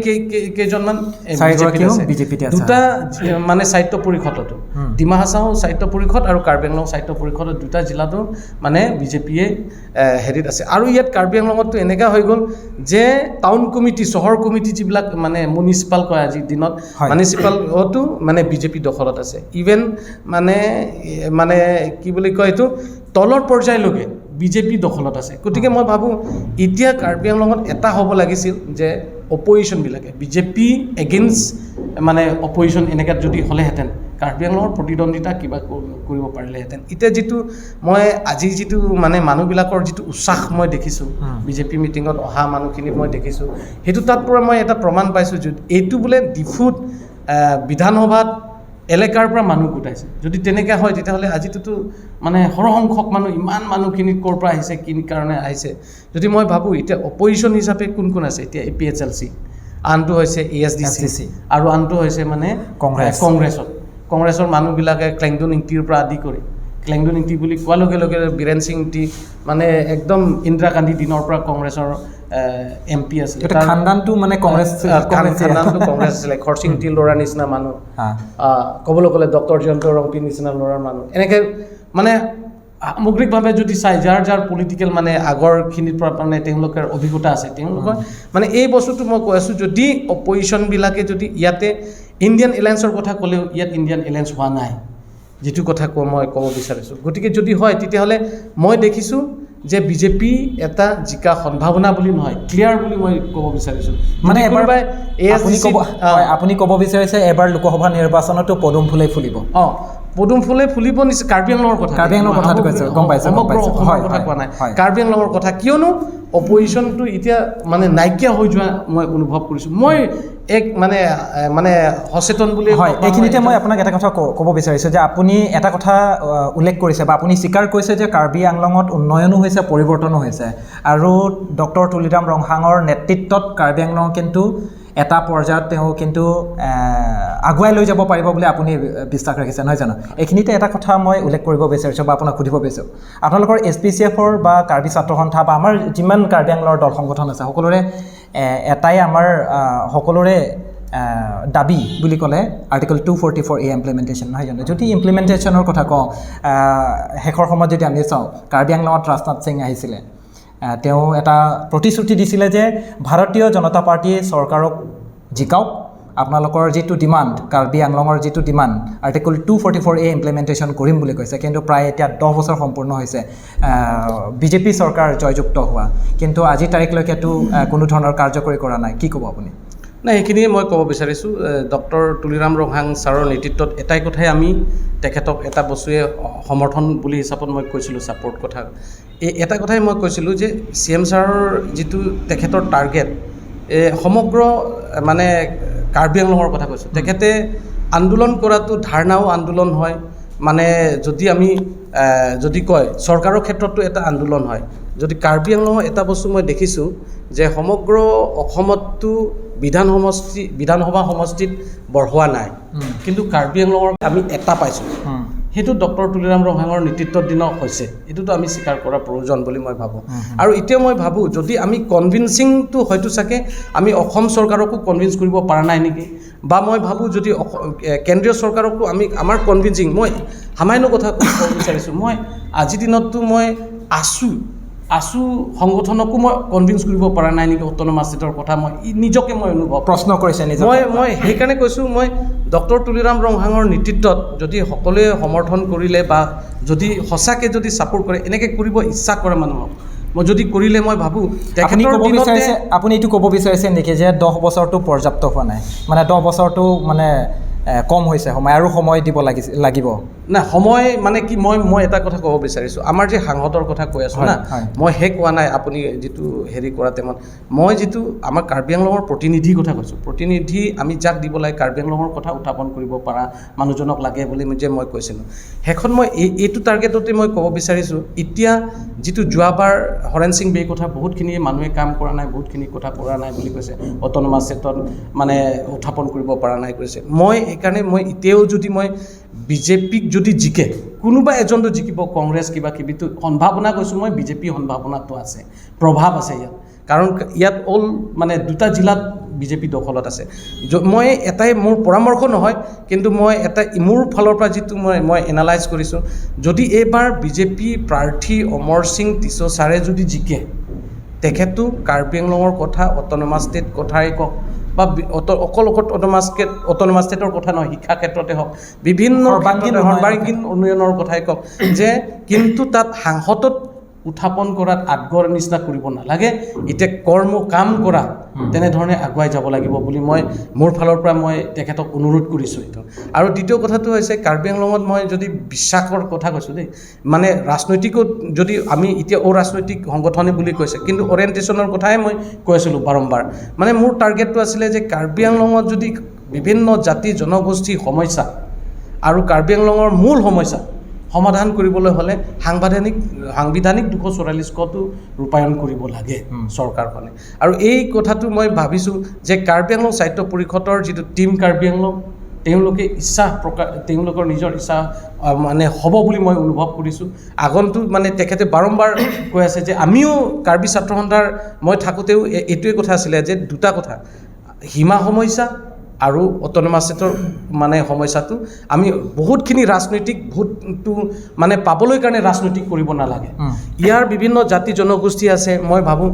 কেইজনমান চাৰিগৰাকীও বিজেপিত আছে। বিজেপিতে আছে। দুটা মানে স্বায়ত্ত পৰিষদতো, ডিমা হাছাও স্বায়ত্ত পৰিষদ আৰু কাৰ্বি আংলং স্বায়ত্ত পৰিষদত দুটা জিলাতো মানে বিজেপিয়ে হেৰিত আছে। আৰু ইয়াত কাৰ্বি আংলঙততো এনেকুৱা হৈ গ'ল যে টাউন কমিটি, চহৰ কমিটি যিবিলাক মানে মিউনিচিপাল কয় আজিৰ দিনত, মিউনিচিপালতো মানে বিজেপি দখলত আছে। ইভেন মানে কি বুলি কয়, এইটো তলৰ পৰ্যায়লৈকে বিজেপি দখলত আছে। গতিকে মই ভাবোঁ এতিয়া কাৰ্বি আংলঙত এটা হ'ব লাগিছিল যে অপজিশ্যনবিলাকে বিজেপি এগেইনষ্ট মানে অপজিশ্যন এনেকৈ যদি হ'লেহেঁতেন, কাৰ্বি আংলঙৰ প্ৰতিদ্বন্দ্বিতা কিবা কৰিব পাৰিলেহেঁতেন। এতিয়া যিটো মই আজি যিটো মানে মানুহবিলাকৰ যিটো উৎসাহ মই দেখিছোঁ, বিজেপি মিটিঙত অহা মানুহখিনি মই দেখিছোঁ, সেইটো তাত পৰা মই এটা প্ৰমাণ পাইছোঁ যে এইটো বোলে ডিফুত বিধানসভাত এলেকাৰ পৰা মানুহ গোটাইছে। যদি তেনেকৈ হয়, তেতিয়াহ'লে আজিটোতো মানে সৰহসংখ্যক মানুহ, ইমান মানুহখিনি ক'ৰ পৰা আহিছে, কি কাৰণে আহিছে? যদি মই ভাবোঁ এতিয়া অপজিশ্যন হিচাপে কোন কোন আছে এতিয়া, এপিএইচএলচি, আনটো হৈছে এএছডিচি, SDC, আৰু আনটো হৈছে মানে কংগ্ৰেছ। কংগ্ৰেছৰ মানুহবিলাকে ক্লেংডুন ইংতিৰ পৰা আদি কৰি, ক্লেংডুন ইংতি বুলি কোৱাৰ লগে লগে বীৰেণ সিং ইংতি মানে একদম ইন্দিৰা গান্ধী দিনৰ পৰা কংগ্ৰেছৰ এমপি আছিলে। গোটেই খানদানটো মানে কংগ্ৰেছ। খানদানটো কংগ্ৰেছ আছিলে। খৰচিং ইংতিৰ ল'ৰাৰ নিচিনা মানুহ, ক'বলৈ গ'লে ডক্টৰ জয়ন্ত ৰংপিৰ নিচিনা ল'ৰাৰ মানুহ, এনেকৈ মানে সামগ্ৰিকভাৱে যদি চাই, যাৰ যাৰ পলিটিকেল মানে আগৰখিনিৰ পৰা মানে তেওঁলোকৰ অভিজ্ঞতা আছে, তেওঁলোকৰ মানে এই বস্তুটো মই কৈ আছোঁ, যদি অপজিশ্যনবিলাকে যদি ইয়াতে ইণ্ডিয়ান এলায়েন্সৰ কথা ক'লেও ইয়াত ইণ্ডিয়ান এলায়েন্স হোৱা নাই, যিটো কথা মই ক'ব বিচাৰিছোঁ। গতিকে যদি হয়, তেতিয়াহ'লে মই দেখিছোঁ যে বিজেপি এটা জিকা সম্ভাৱনা বুলি নহয়, ক্লিয়াৰ বুলি মই ক'ব বিচাৰিছোঁ। মানে যদি এবাৰ কোনোবাই আপুনি ASDC ক'ব, হয়, আপুনি ক'ব বিচাৰিছে এবাৰ লোকসভা নিৰ্বাচনতো পদুম ফুলেই ফুলিব। অঁ, পদুম ফুলে ফুলিব নিশ্চয়। কাৰ্বি আংলঙৰ কথা, কাৰ্বি আংলঙৰ কথাটো কৈছোঁ, গম পাইছোঁ, গম সমগ্ৰ পাইছোঁ। অসমৰ কথা কোৱা নাই, কাৰ্বি আংলঙৰ কথা। কিয়নো অপজিশ্যনটো এতিয়া মানে নাইকিয়া হৈ যোৱা মই অনুভৱ কৰিছোঁ। মই এক মানে সচেতন বুলি হয়, এইখিনিতে মই আপোনাক এটা কথা ক'ব বিচাৰিছোঁ যে আপুনি এটা কথা উল্লেখ কৰিছে বা আপুনি স্বীকাৰ কৰিছে যে কাৰ্বি আংলঙত উন্নয়নো হৈছে, পৰিৱৰ্তনো হৈছে, আৰু ডক্টৰ তুলিৰাম ৰংহাঙৰ নেতৃত্বত কাৰ্বি আংলং কিন্তু এটা পৰ্যায়ত তেওঁ কিন্তু আগুৱাই লৈ যাব পাৰিব বুলি আপুনি বিশ্বাস ৰাখিছে, নহয় জানো? এইখিনিতে এটা কথা মই উল্লেখ কৰিব বিচাৰিছোঁ বা আপোনাক সুধিব বিচাৰিছোঁ, আপোনালোকৰ এছপিচিএফৰ বা কাৰ্বি ছাত্ৰ সন্থা বা আমাৰ যিমান কাৰ্বি আংলঙৰ দল সংগঠন আছে, সকলোৰে এটাই আমাৰ সকলোৰে দাবী বুলি ক'লে Article 244A implementation, নহয় জানো? যদি ইমপ্লিমেণ্টেশ্যনৰ কথা কওঁ, শেষৰ সময়ত যদি আমি চাওঁ, কাৰ্বি আংলঙত ৰাজনাথ সিং আহিছিলে, তেওঁ এটা প্ৰতিশ্ৰুতি দিছিলে যে ভাৰতীয় জনতা পাৰ্টীয়ে চৰকাৰক জিকাওক, আপোনালোকৰ যিটো ডিমাণ্ড, কাৰ্বি আংলঙৰ যিটো ডিমাণ্ড, Article 244A implementation কৰিম বুলি কৈছে। কিন্তু প্ৰায় এতিয়া 10 বছৰ সম্পূৰ্ণ হৈছে বিজেপি চৰকাৰ জয়যুক্ত হোৱা, কিন্তু আজিৰ তাৰিখলৈকেতো কোনো ধৰণৰ কাৰ্যকৰী কৰা নাই। কি ক'ব আপুনি? নাই, সেইখিনিয়ে মই ক'ব বিচাৰিছোঁ। ডক্টৰ তুলিৰাম ৰংহাং ছাৰৰ নেতৃত্বত এটাই কথাই আমি তেখেতক এটা বস্তুৱে সমৰ্থন বুলি হিচাপত মই কৈছিলোঁ, ছাপৰ্ট কথা, এই এটা কথাই মই কৈছিলোঁ যে চি এম ছাৰৰ যিটো তেখেতৰ টাৰ্গেট, এই সমগ্ৰ মানে কাৰ্বি আংলঙৰ কথা কৈছোঁ, তেখেতে আন্দোলন কৰাটো ধাৰণাও আন্দোলন হয়। মানে যদি আমি যদি কয় চৰকাৰৰ ক্ষেত্ৰতো এটা আন্দোলন হয়। যদি কাৰ্বি আংলঙৰ এটা বস্তু মই দেখিছোঁ যে সমগ্ৰ অসমততো বিধানসভা সমষ্টিত বঢ়োৱা নাই, কিন্তু কাৰ্বি আংলঙৰ আমি এটা পাইছোঁ। সেইটো ডক্টৰ তুলিৰাম ৰংহাঙৰ নেতৃত্বৰ দিনত হৈছে। এইটোতো আমি স্বীকাৰ কৰা প্ৰয়োজন বুলি মই ভাবোঁ। আৰু এতিয়া মই ভাবোঁ, যদি আমি কনভিনচিংটো হয়তো চাগে আমি অসম চৰকাৰকো কনভিন্স কৰিব পৰা নাই নেকি, বা মই ভাবোঁ যদি কেন্দ্ৰীয় চৰকাৰকো আমি আমাৰ কনভিনচিং, মই সামান্য কথা ক'ব বিচাৰিছোঁ, মই আজিৰ দিনততো মই আছু আছু সংগঠনকো মই কনভিন্স কৰিব পৰা নাই নেকি অট'নমাছ ষ্টেটৰ কথা, মই নিজকে মই অনুভৱ প্ৰশ্ন কৰিছে নিজকে। মই সেইকাৰণে কৈছোঁ, মই ডক্টৰ তুলিৰাম ৰংহাঙৰ নেতৃত্বত যদি সকলোৱে সমৰ্থন কৰিলে বা যদি সঁচাকৈ যদি ছাপোৰ্ট কৰে, এনেকৈ কৰিব ইচ্ছা কৰে মানুহক, মই যদি কৰিলে মই ভাবোঁ আপুনি তেখেতৰ ক'ব দিনতে বিচাৰিছে, আপুনি এইটো ক'ব বিচাৰিছে নেকি যে 10 বছৰটো পৰ্যাপ্ত হোৱা নাই, মানে 10 বছৰটো মানে কম হৈছে সময় আৰু সময় দিব লাগিছিল লাগিব? নাই, সময় মানে কি, মই এটা কথা ক'ব বিচাৰিছোঁ, আমাৰ যে সাংসদৰ কথা কৈ আছোঁ না, মই সেই কোৱা নাই। আপুনি যিটো হেৰি কৰা টাইমত মই যিটো আমাৰ কাৰ্বি আংলঙৰ প্ৰতিনিধিৰ কথা কৈছোঁ, প্ৰতিনিধি আমি যাক দিব লাগে, কাৰ্বি আংলঙৰ কথা উত্থাপন কৰিব পৰা মানুহজনক লাগে বুলি যে মই কৈছিলোঁ। শেষত মই এইটো টাৰ্গেটতে মই ক'ব বিচাৰিছোঁ, এতিয়া যিটো যোৱাবাৰ হৰেণ সিং বে'ৰ কথা বহুতখিনি মানুহে কাম কৰা নাই, বহুতখিনি কথা কৰা নাই বুলি কৈছে, অট'নমাছ ষ্টেটত মানে উত্থাপন কৰিব পৰা নাই কৈছে। মই সেইকাৰণে মই এতিয়াও যদি মই বিজেপিক যদি জিকে, কোনোবা এজনতো জিকিব, কংগ্ৰেছ কিবা কিবিতো সম্ভাৱনা কৈছোঁ মই, বিজেপি সম্ভাৱনাটো আছে, প্ৰভাৱ আছে ইয়াত, কাৰণ ইয়াত অল মানে দুটা জিলাত বিজেপি দখলত আছে। মই এটাই মোৰ পৰামৰ্শ নহয়, কিন্তু মই এটা মোৰ ফালৰ পৰা যিটো মই এনালাইজ কৰিছোঁ, যদি এইবাৰ বিজেপি প্ৰাৰ্থী অমৰ সিং টিছ' ছাৰে যদি জিকে, তেখেতো কাৰ্বি আংলঙৰ কথা, অট'নমাছ ষ্টেট কথাই কওক বা অকল অট'নমাছ ষ্টেটৰ কথা নহয়, শিক্ষা ক্ষেত্ৰতে হওক, বিভিন্ন সৰ্বাংগীন ক্ষেত্ৰতে উন্নয়নৰ সৰ্বাংগীন উন্নয়নৰ কথাই কওক যে, কিন্তু তাত সাংসদত উত্থাপন কৰাত আগ্ৰহৰ নিচিনা কৰিব নালাগে। এতিয়া কৰ্ম কাম কৰা তেনেধৰণে আগুৱাই যাব লাগিব বুলি মই মোৰ ফালৰ পৰা মই তেখেতক অনুৰোধ কৰিছোঁ এইটো। আৰু দ্বিতীয় কথাটো হৈছে কাৰ্বি আংলঙত মই যদি বিশ্বাসৰ কথা কৈছোঁ দেই, মানে ৰাজনৈতিকত যদি আমি এতিয়া অৰাজনৈতিক সংগঠনে বুলি কৈছে, কিন্তু অৰিয়েণ্টেশ্যনৰ কথাই মই কৈ আছিলোঁ বাৰম্বাৰ। মানে মোৰ টাৰ্গেটটো আছিলে যে কাৰ্বি আংলঙত যদি বিভিন্ন জাতি জনগোষ্ঠীৰ সমস্যা আৰু কাৰ্বি আংলঙৰ মূল সমস্যা সমাধান কৰিবলৈ হ'লে সাংবিধানিক 244 কটো ৰূপায়ণ কৰিব লাগে চৰকাৰখনে। আৰু এই কথাটো মই ভাবিছোঁ যে কাৰ্বি আংলং স্বায়ত্ত পৰিষদৰ যিটো টীম কাৰ্বি আংলং, তেওঁলোকে ইচ্ছা প্ৰকাশ, তেওঁলোকৰ নিজৰ ইচ্ছা মানে হ'ব বুলি মই অনুভৱ কৰিছোঁ। আগন্তুক মানে তেখেতে বাৰম্বাৰ কৈ আছে যে আমিও কাৰ্বি ছাত্ৰ সন্থাৰ মই থাকোঁতেও এইটোৱে কথা আছিলে যে দুটা কথা, সীমা সমস্যা আৰু অট'নমাছ ষ্টেটৰ মানে সমস্যাটো আমি বহুতখিনি ৰাজনৈতিক ভোটটো মানে পাবলৈ কাৰণে ৰাজনৈতিক কৰিব নালাগে। ইয়াৰ বিভিন্ন জাতি জনগোষ্ঠী আছে, মই ভাবোঁ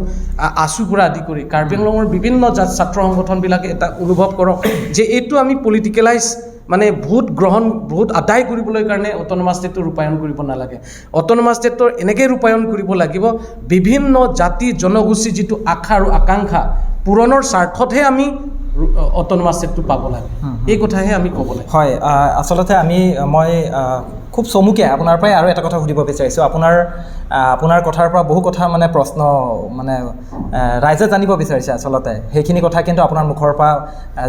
আছুৰ পৰা আদি কৰি কাৰ্বি আংলঙৰ বিভিন্ন জাত ছাত্ৰ সংগঠনবিলাকে এটা অনুভৱ কৰক যে এইটো আমি পলিটিকেলাইজ মানে ভোট গ্ৰহণ, ভোট আদায় কৰিবলৈ কাৰণে অট'নমাছ ষ্টেটটো ৰূপায়ণ কৰিব নালাগে। অট'নমাছ ষ্টেটৰ এনেকৈ ৰূপায়ণ কৰিব লাগিব, বিভিন্ন জাতি জনগোষ্ঠীৰ যিটো আশা আৰু আকাংক্ষা পূৰণৰ স্বাৰ্থতহে আমি অট'নমাছ ষ্টেটটো পাব লাগে। এই কথাহে আমি ক'ব লাগে। হয়, আচলতে মই খুব চমুকে আপোনাৰ পৰাই আৰু এটা কথা সুধিব বিচাৰিছোঁ। আপোনাৰ কথাৰ পৰা বহু কথা মানে প্ৰশ্ন মানে ৰাইজে জানিব বিচাৰিছে আচলতে, সেইখিনি কথা কিন্তু আপোনাৰ মুখৰ পৰা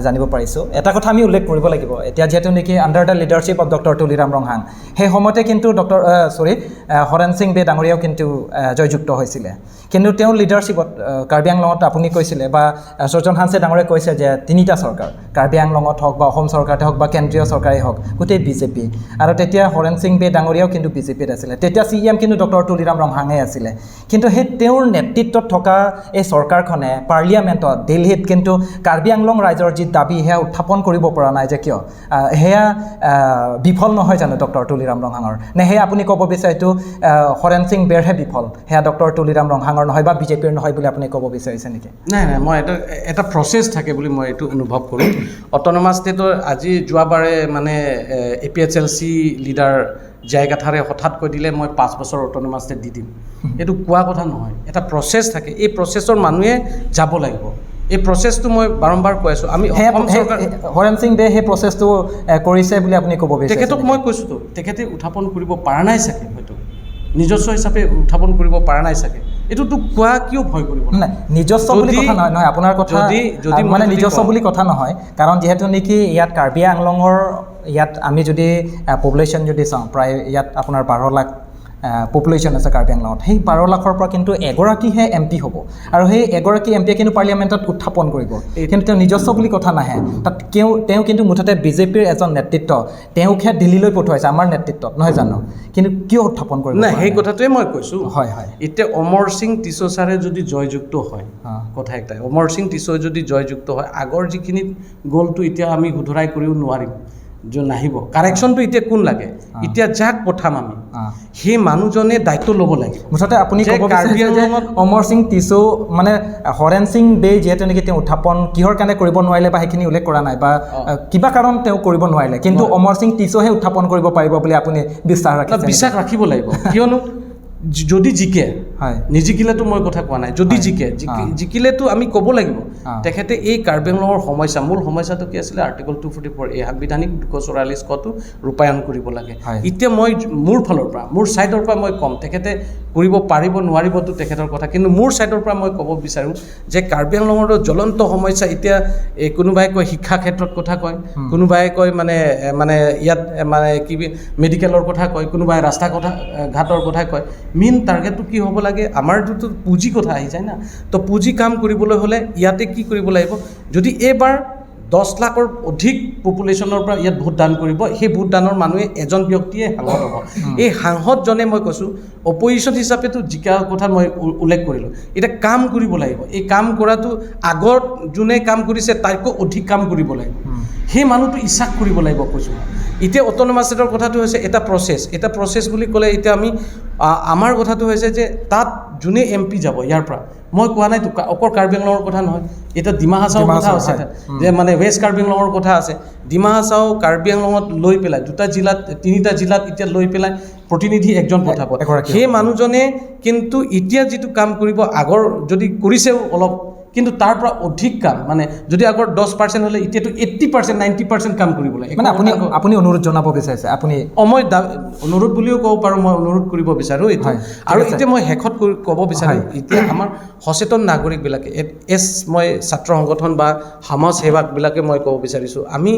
জানিব পাৰিছোঁ। এটা কথা আমি উল্লেখ কৰিব লাগিব, এতিয়া যিহেতু নেকি under the leadership of Doctor Tuliram Ronghang, সেই সময়তে কিন্তু ডক্টৰ চৰি হৰেণ সিং বে ডাঙৰীয়াও কিন্তু জয়যুক্ত হৈছিলে। কিন্তু তেওঁৰ লিডাৰশ্বিপত কাৰ্বি আংলঙত আপুনি কৈছিলে বা সৰ্জন হানছে ডাঙৰীয়াই কৈছে যে তিনিটা চৰকাৰ, কাৰ্বি আংলঙত হওক বা অসম চৰকাৰতে হওক বা কেন্দ্ৰীয় চৰকাৰেই হওক, গোটেই বিজেপি। আৰু তেতিয়া হৰেণ সিং বে ডাঙৰীয়াও কিন্তু বিজেপিত আছিলে। তেতিয়া চি এম কিন্তু ডক্টৰ তুলিৰাম তুলিৰাম ৰংহাঙে আছিলে। কিন্তু সেই তেওঁৰ নেতৃত্বত থকা এই চৰকাৰখনে পাৰ্লিয়ামেণ্টত দিল্লীত কিন্তু কাৰ্বি আংলং ৰাইজৰ যি দাবী সেয়া উত্থাপন কৰিব পৰা নাই যে কিয়? সেয়া বিফল নহয় জানো ডক্টৰ তুলিৰাম ৰংহাঙৰ? নে সেয়া আপুনি ক'ব বিচাৰিটো হৰেণ সিং বেৰহে বিফল, সেয়া ডক্টৰ তুলিৰাম ৰংহাঙৰ নহয় বা বিজেপিৰ নহয় বুলি আপুনি ক'ব বিচাৰিছে নেকি? নাই নাই, মই এটা এটা প্ৰচেছ থাকে বুলি মই এইটো অনুভৱ কৰোঁ। অট'নমাছ ষ্টেটৰ আজি যোৱাবাৰে মানে APHLC leader জায়গাঠাৰে হঠাৎ কৈ দিলে মই 5 বছৰ অট'নমাছ ষ্টেট দি দিম, এইটো কোৱা কথা নহয়। এটা প্ৰচেছ থাকে, এই প্ৰচেছৰ মানুহে যাব লাগিব। এই প্ৰচেছটো মই বাৰম্বাৰ কৈ আছোঁ। আমি হৰেণ সিং দে সেই প্ৰচেছটো কৰিছে বুলি আপুনি ক'ব বিচাৰিছে? তেখেতক মই কৈছোঁতো, তেখেতে উত্থাপন কৰিব পৰা নাই চাগে, হয়তো নিজস্ব হিচাপে উত্থাপন কৰিব পৰা নাই চাগে। এইটোতো কোৱা কিয় ভয় কৰিব? নাই, নিজস্ব বুলি কথা নহয়, নহয় আপোনাৰ কথা যদি মানে নিজস্ব বুলি কথা নহয়, কাৰণ যিহেতু নেকি ইয়াত কাৰ্বি আংলঙৰ ইয়াত আমি যদি পপুলেশ্যন যদি চাওঁ, প্ৰায় ইয়াত আপোনাৰ 12 লাখ পপুলেশ্যন আছে কাৰ্বি আংলঙত। সেই 12 লাখৰ পৰা কিন্তু এগৰাকীহে এম পি হ'ব, আৰু সেই এগৰাকী এম পিয়ে কিন্তু পাৰ্লিয়ামেণ্টত উত্থাপন কৰিব। কিন্তু তেওঁ নিজস্ব বুলি কথা নাহে তাত। তেওঁ কিন্তু মুঠতে বিজেপিৰ এজন নেতৃত্ব, তেওঁকহে দিল্লীলৈ পঠোৱাইছে আমাৰ নেতৃত্বত, নহয় জানো? কিন্তু কিয় উত্থাপন কৰিব? নাই, সেই কথাটোৱে মই কৈছোঁ। হয় হয়, এতিয়া অমৰ সিং টিছ' ছাৰে যদি জয়যুক্ত হয়, কথা একটাই, অমৰ সিং টিছ' যদি জয়যুক্ত হয়, আগৰ যিখিনি গ'লটো এতিয়া আমি শুধৰাই কৰিও নোৱাৰিম, যোন নাহিব। কাৰেকশ্যনটো এতিয়া কোন লাগে? এতিয়া যাক পঠাম আমি, সেই মানুহজনে দায়িত্ব ল'ব লাগিব। মুঠতে আপুনি ক'ব বিচাৰিছে যে অমৰ সিং টিছ' মানে হৰেণ সিং বে যিহেতু নেকি তেওঁ উত্থাপন কিহৰ কাৰণে কৰিব নোৱাৰিলে বা সেইখিনি উল্লেখ কৰা নাই, বা কিবা কাৰণ তেওঁ কৰিব নোৱাৰিলে, কিন্তু অমৰ সিং টিছ'হে উত্থাপন কৰিব পাৰিব বুলি আপুনি বিশ্বাস ৰাখিছে? বিশ্বাস ৰাখিব লাগিব, কিয়নো যদি জিকে, নিজিকিলেতো মই কথা কোৱা নাই, যদি জিকে, জিকিলেতো আমি ক'ব লাগিব তেখেতে এই কাৰ্বি আংলঙৰ সমস্যা, মূল সমস্যাটো কি আছিলে, আৰ্টিকল 244 এই সাংবিধানিক 244 কটো ৰূপায়ণ কৰিব লাগে। এতিয়া মই মোৰ ফালৰ পৰা, মোৰ ছাইডৰ পৰা মই ক'ম, তেখেতে কৰিব পাৰিব নোৱাৰিবতো তেখেতৰ কথা, কিন্তু মোৰ ছাইডৰ পৰা মই ক'ব বিচাৰোঁ যে কাৰ্বি আংলঙৰ জ্বলন্ত সমস্যা এতিয়া এই কোনোবাই কয় শিক্ষা ক্ষেত্ৰত কথা কয়, কোনোবাই কয় মানে মানে ইয়াত মানে কি মেডিকেলৰ কথা কয়, কোনোবাই ৰাস্তা কথা ঘাটৰ কথা কয়। মেইন টাৰ্গেটটো কি হ'ব লাগে, আমাৰ যিটো পুঁজি কথা আহি যায় না, তো পুঁজি কাম কৰিবলৈ হ'লে ইয়াতে কি কৰিব লাগিব, যদি এইবাৰ 10 লাখৰ অধিক পপুলেশ্যনৰ পৰা ইয়াত ভোটদান কৰিব, সেই ভোটদানৰ মানুহে এজন ব্যক্তিয়ে সাংসদ হ'ব। এই সাংসদজনে মই কৈছোঁ অপজিশ্যন হিচাপেতো জিকাৰ কথা মই উল্লেখ কৰিলোঁ, এতিয়া কাম কৰিব লাগিব। এই কাম কৰাটো আগত যোনে কাম কৰিছে তাতকৈ অধিক কাম কৰিব লাগিব, সেই মানুহটো ইচ্ছা কৰিব লাগিব কৈছোঁ মই। এতিয়া অট'নমাছ ষ্টেটৰ কথাটো হৈছে এটা প্ৰচেছ, এটা প্ৰচেছ বুলি ক'লে এতিয়া আমি আমাৰ কথাটো হৈছে যে তাত যোনে এম পি যাব ইয়াৰ পৰা, মই কোৱা নাইতো অকল কাৰ্বি আংলঙৰ কথা নহয়, এতিয়া ডিমা হাছাওৰ কথা আছে, যে মানে ৱেষ্ট কাৰ্বি আংলঙৰ কথা আছে। ডিমা হাছাও কাৰ্বি আংলঙত লৈ পেলাই 2টা জিলাত 3টা জিলাত এতিয়া লৈ পেলাই প্ৰতিনিধি একজন পঠাব। সেই মানুহজনে কিন্তু এতিয়া যিটো কাম কৰিব, আগৰ যদি কৰিছেও অলপ, কিন্তু তাৰ পৰা অধিক কাম, মানে যদি আগৰ 10% হ'লে এতিয়াতো 80% 90% কাম কৰিব লাগে। মানে আপুনি অনুৰোধ জনাব বিচাৰিছে? আপুনি মই অনুৰোধ বুলিও ক'ব পাৰোঁ, মই অনুৰোধ কৰিব বিচাৰোঁ এইটো। আৰু এতিয়া মই শেষত ক'ব বিচাৰোঁ, এতিয়া আমাৰ সচেতন নাগৰিকবিলাকে, মই ছাত্ৰ সংগঠন বা সমাজ সেৱকবিলাকে মই ক'ব বিচাৰিছোঁ, আমি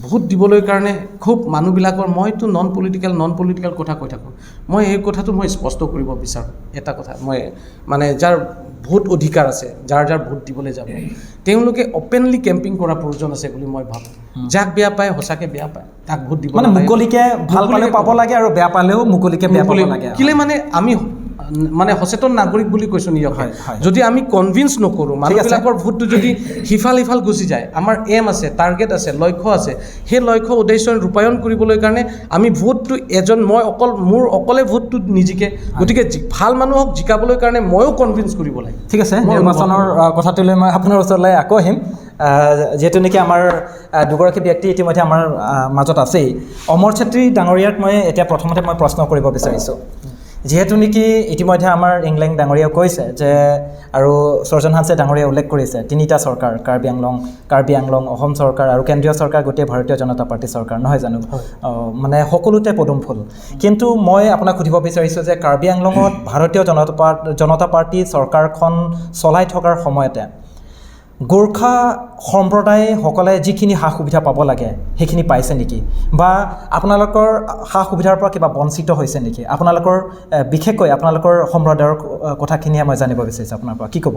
ভোট দিবলৈ কাৰণে খুব মানুহবিলাকৰ, মইতো নন পলিটিকেল কথা কৈ থাকোঁ, মই এই কথাটো মই স্পষ্ট কৰিব বিচাৰোঁ। এটা কথা মই মানে যাৰ ভোট অধিকাৰ আছে, যাৰ যাৰ ভোট দিবলৈ যাব, তেওঁলোকে অ'পেনলি কেম্পিং কৰাৰ প্ৰয়োজন আছে বুলি মই ভাবোঁ। যাক বেয়া পায়, সঁচাকৈ বেয়া পায়, তাক ভোট দিব মানে মুকলিকে ভাল পালেও পাব লাগে আৰু বেয়া পালেও মুকলিকে বেয়া পাব লাগে। কেলে মানে আমি মানে সচেতন নাগৰিক বুলি কৈছোঁ নিজকে, যদি আমি কনভিন্স নকৰোঁ, মানুহবিলাকৰ ভোটটো যদি সিফাল সিফাল গুচি যায়, আমাৰ এম আছে, টাৰ্গেট আছে, লক্ষ্য আছে, সেই লক্ষ্য উদ্দেশ্য ৰূপায়ণ কৰিবলৈ কাৰণে আমি ভোটটো এজন মই অকল মোৰ অকলে ভোটটো নিজিকে, গতিকে ভাল মানুহক জিকাবলৈ কাৰণে ময়ো কনভিন্স কৰিব লাগে। ঠিক আছে, নিৰ্বাচনৰ কথাটোলৈ মই আপোনাৰ ওচৰলৈ আকৌ আহিম। যিহেতু নেকি আমাৰ দুগৰাকী ব্যক্তি ইতিমধ্যে আমাৰ মাজত আছেই। অমৰ চেত্ৰী ডাঙৰীয়াক মই এতিয়া প্ৰথমতে মই প্ৰশ্ন কৰিব বিচাৰিছোঁ, যিহেতু নেকি ইতিমধ্যে আমাৰ ইংলেং ডাঙৰীয়াই কৈছে যে, আৰু সৰ্জন হানছে ডাঙৰীয়াই উল্লেখ কৰিছে, 3টা চৰকাৰ, কাৰ্বি আংলং, অসম চৰকাৰ আৰু কেন্দ্ৰীয় চৰকাৰ, গোটেই ভাৰতীয় জনতা পাৰ্টী চৰকাৰ, নহয় জানো? মানে সকলোতে পদুম ফুল। কিন্তু মই আপোনাক সুধিব বিচাৰিছোঁ যে কাৰ্বি আংলঙত ভাৰতীয় জনতা পাৰ্টী চৰকাৰখন চলাই থকাৰ সময়তে গোৰ্খা সম্প্ৰদায়সকলে যিখিনি সা সুবিধা পাব লাগে সেইখিনি পাইছে নেকি, বা আপোনালোকৰ সা সুবিধাৰ পৰা কিবা বঞ্চিত হৈছে নেকি? আপোনালোকৰ বিশেষকৈ আপোনালোকৰ সম্প্ৰদায়ৰ কথাখিনিয়ে মই জানিব বিচাৰিছোঁ আপোনাৰ পৰা, কি ক'ব?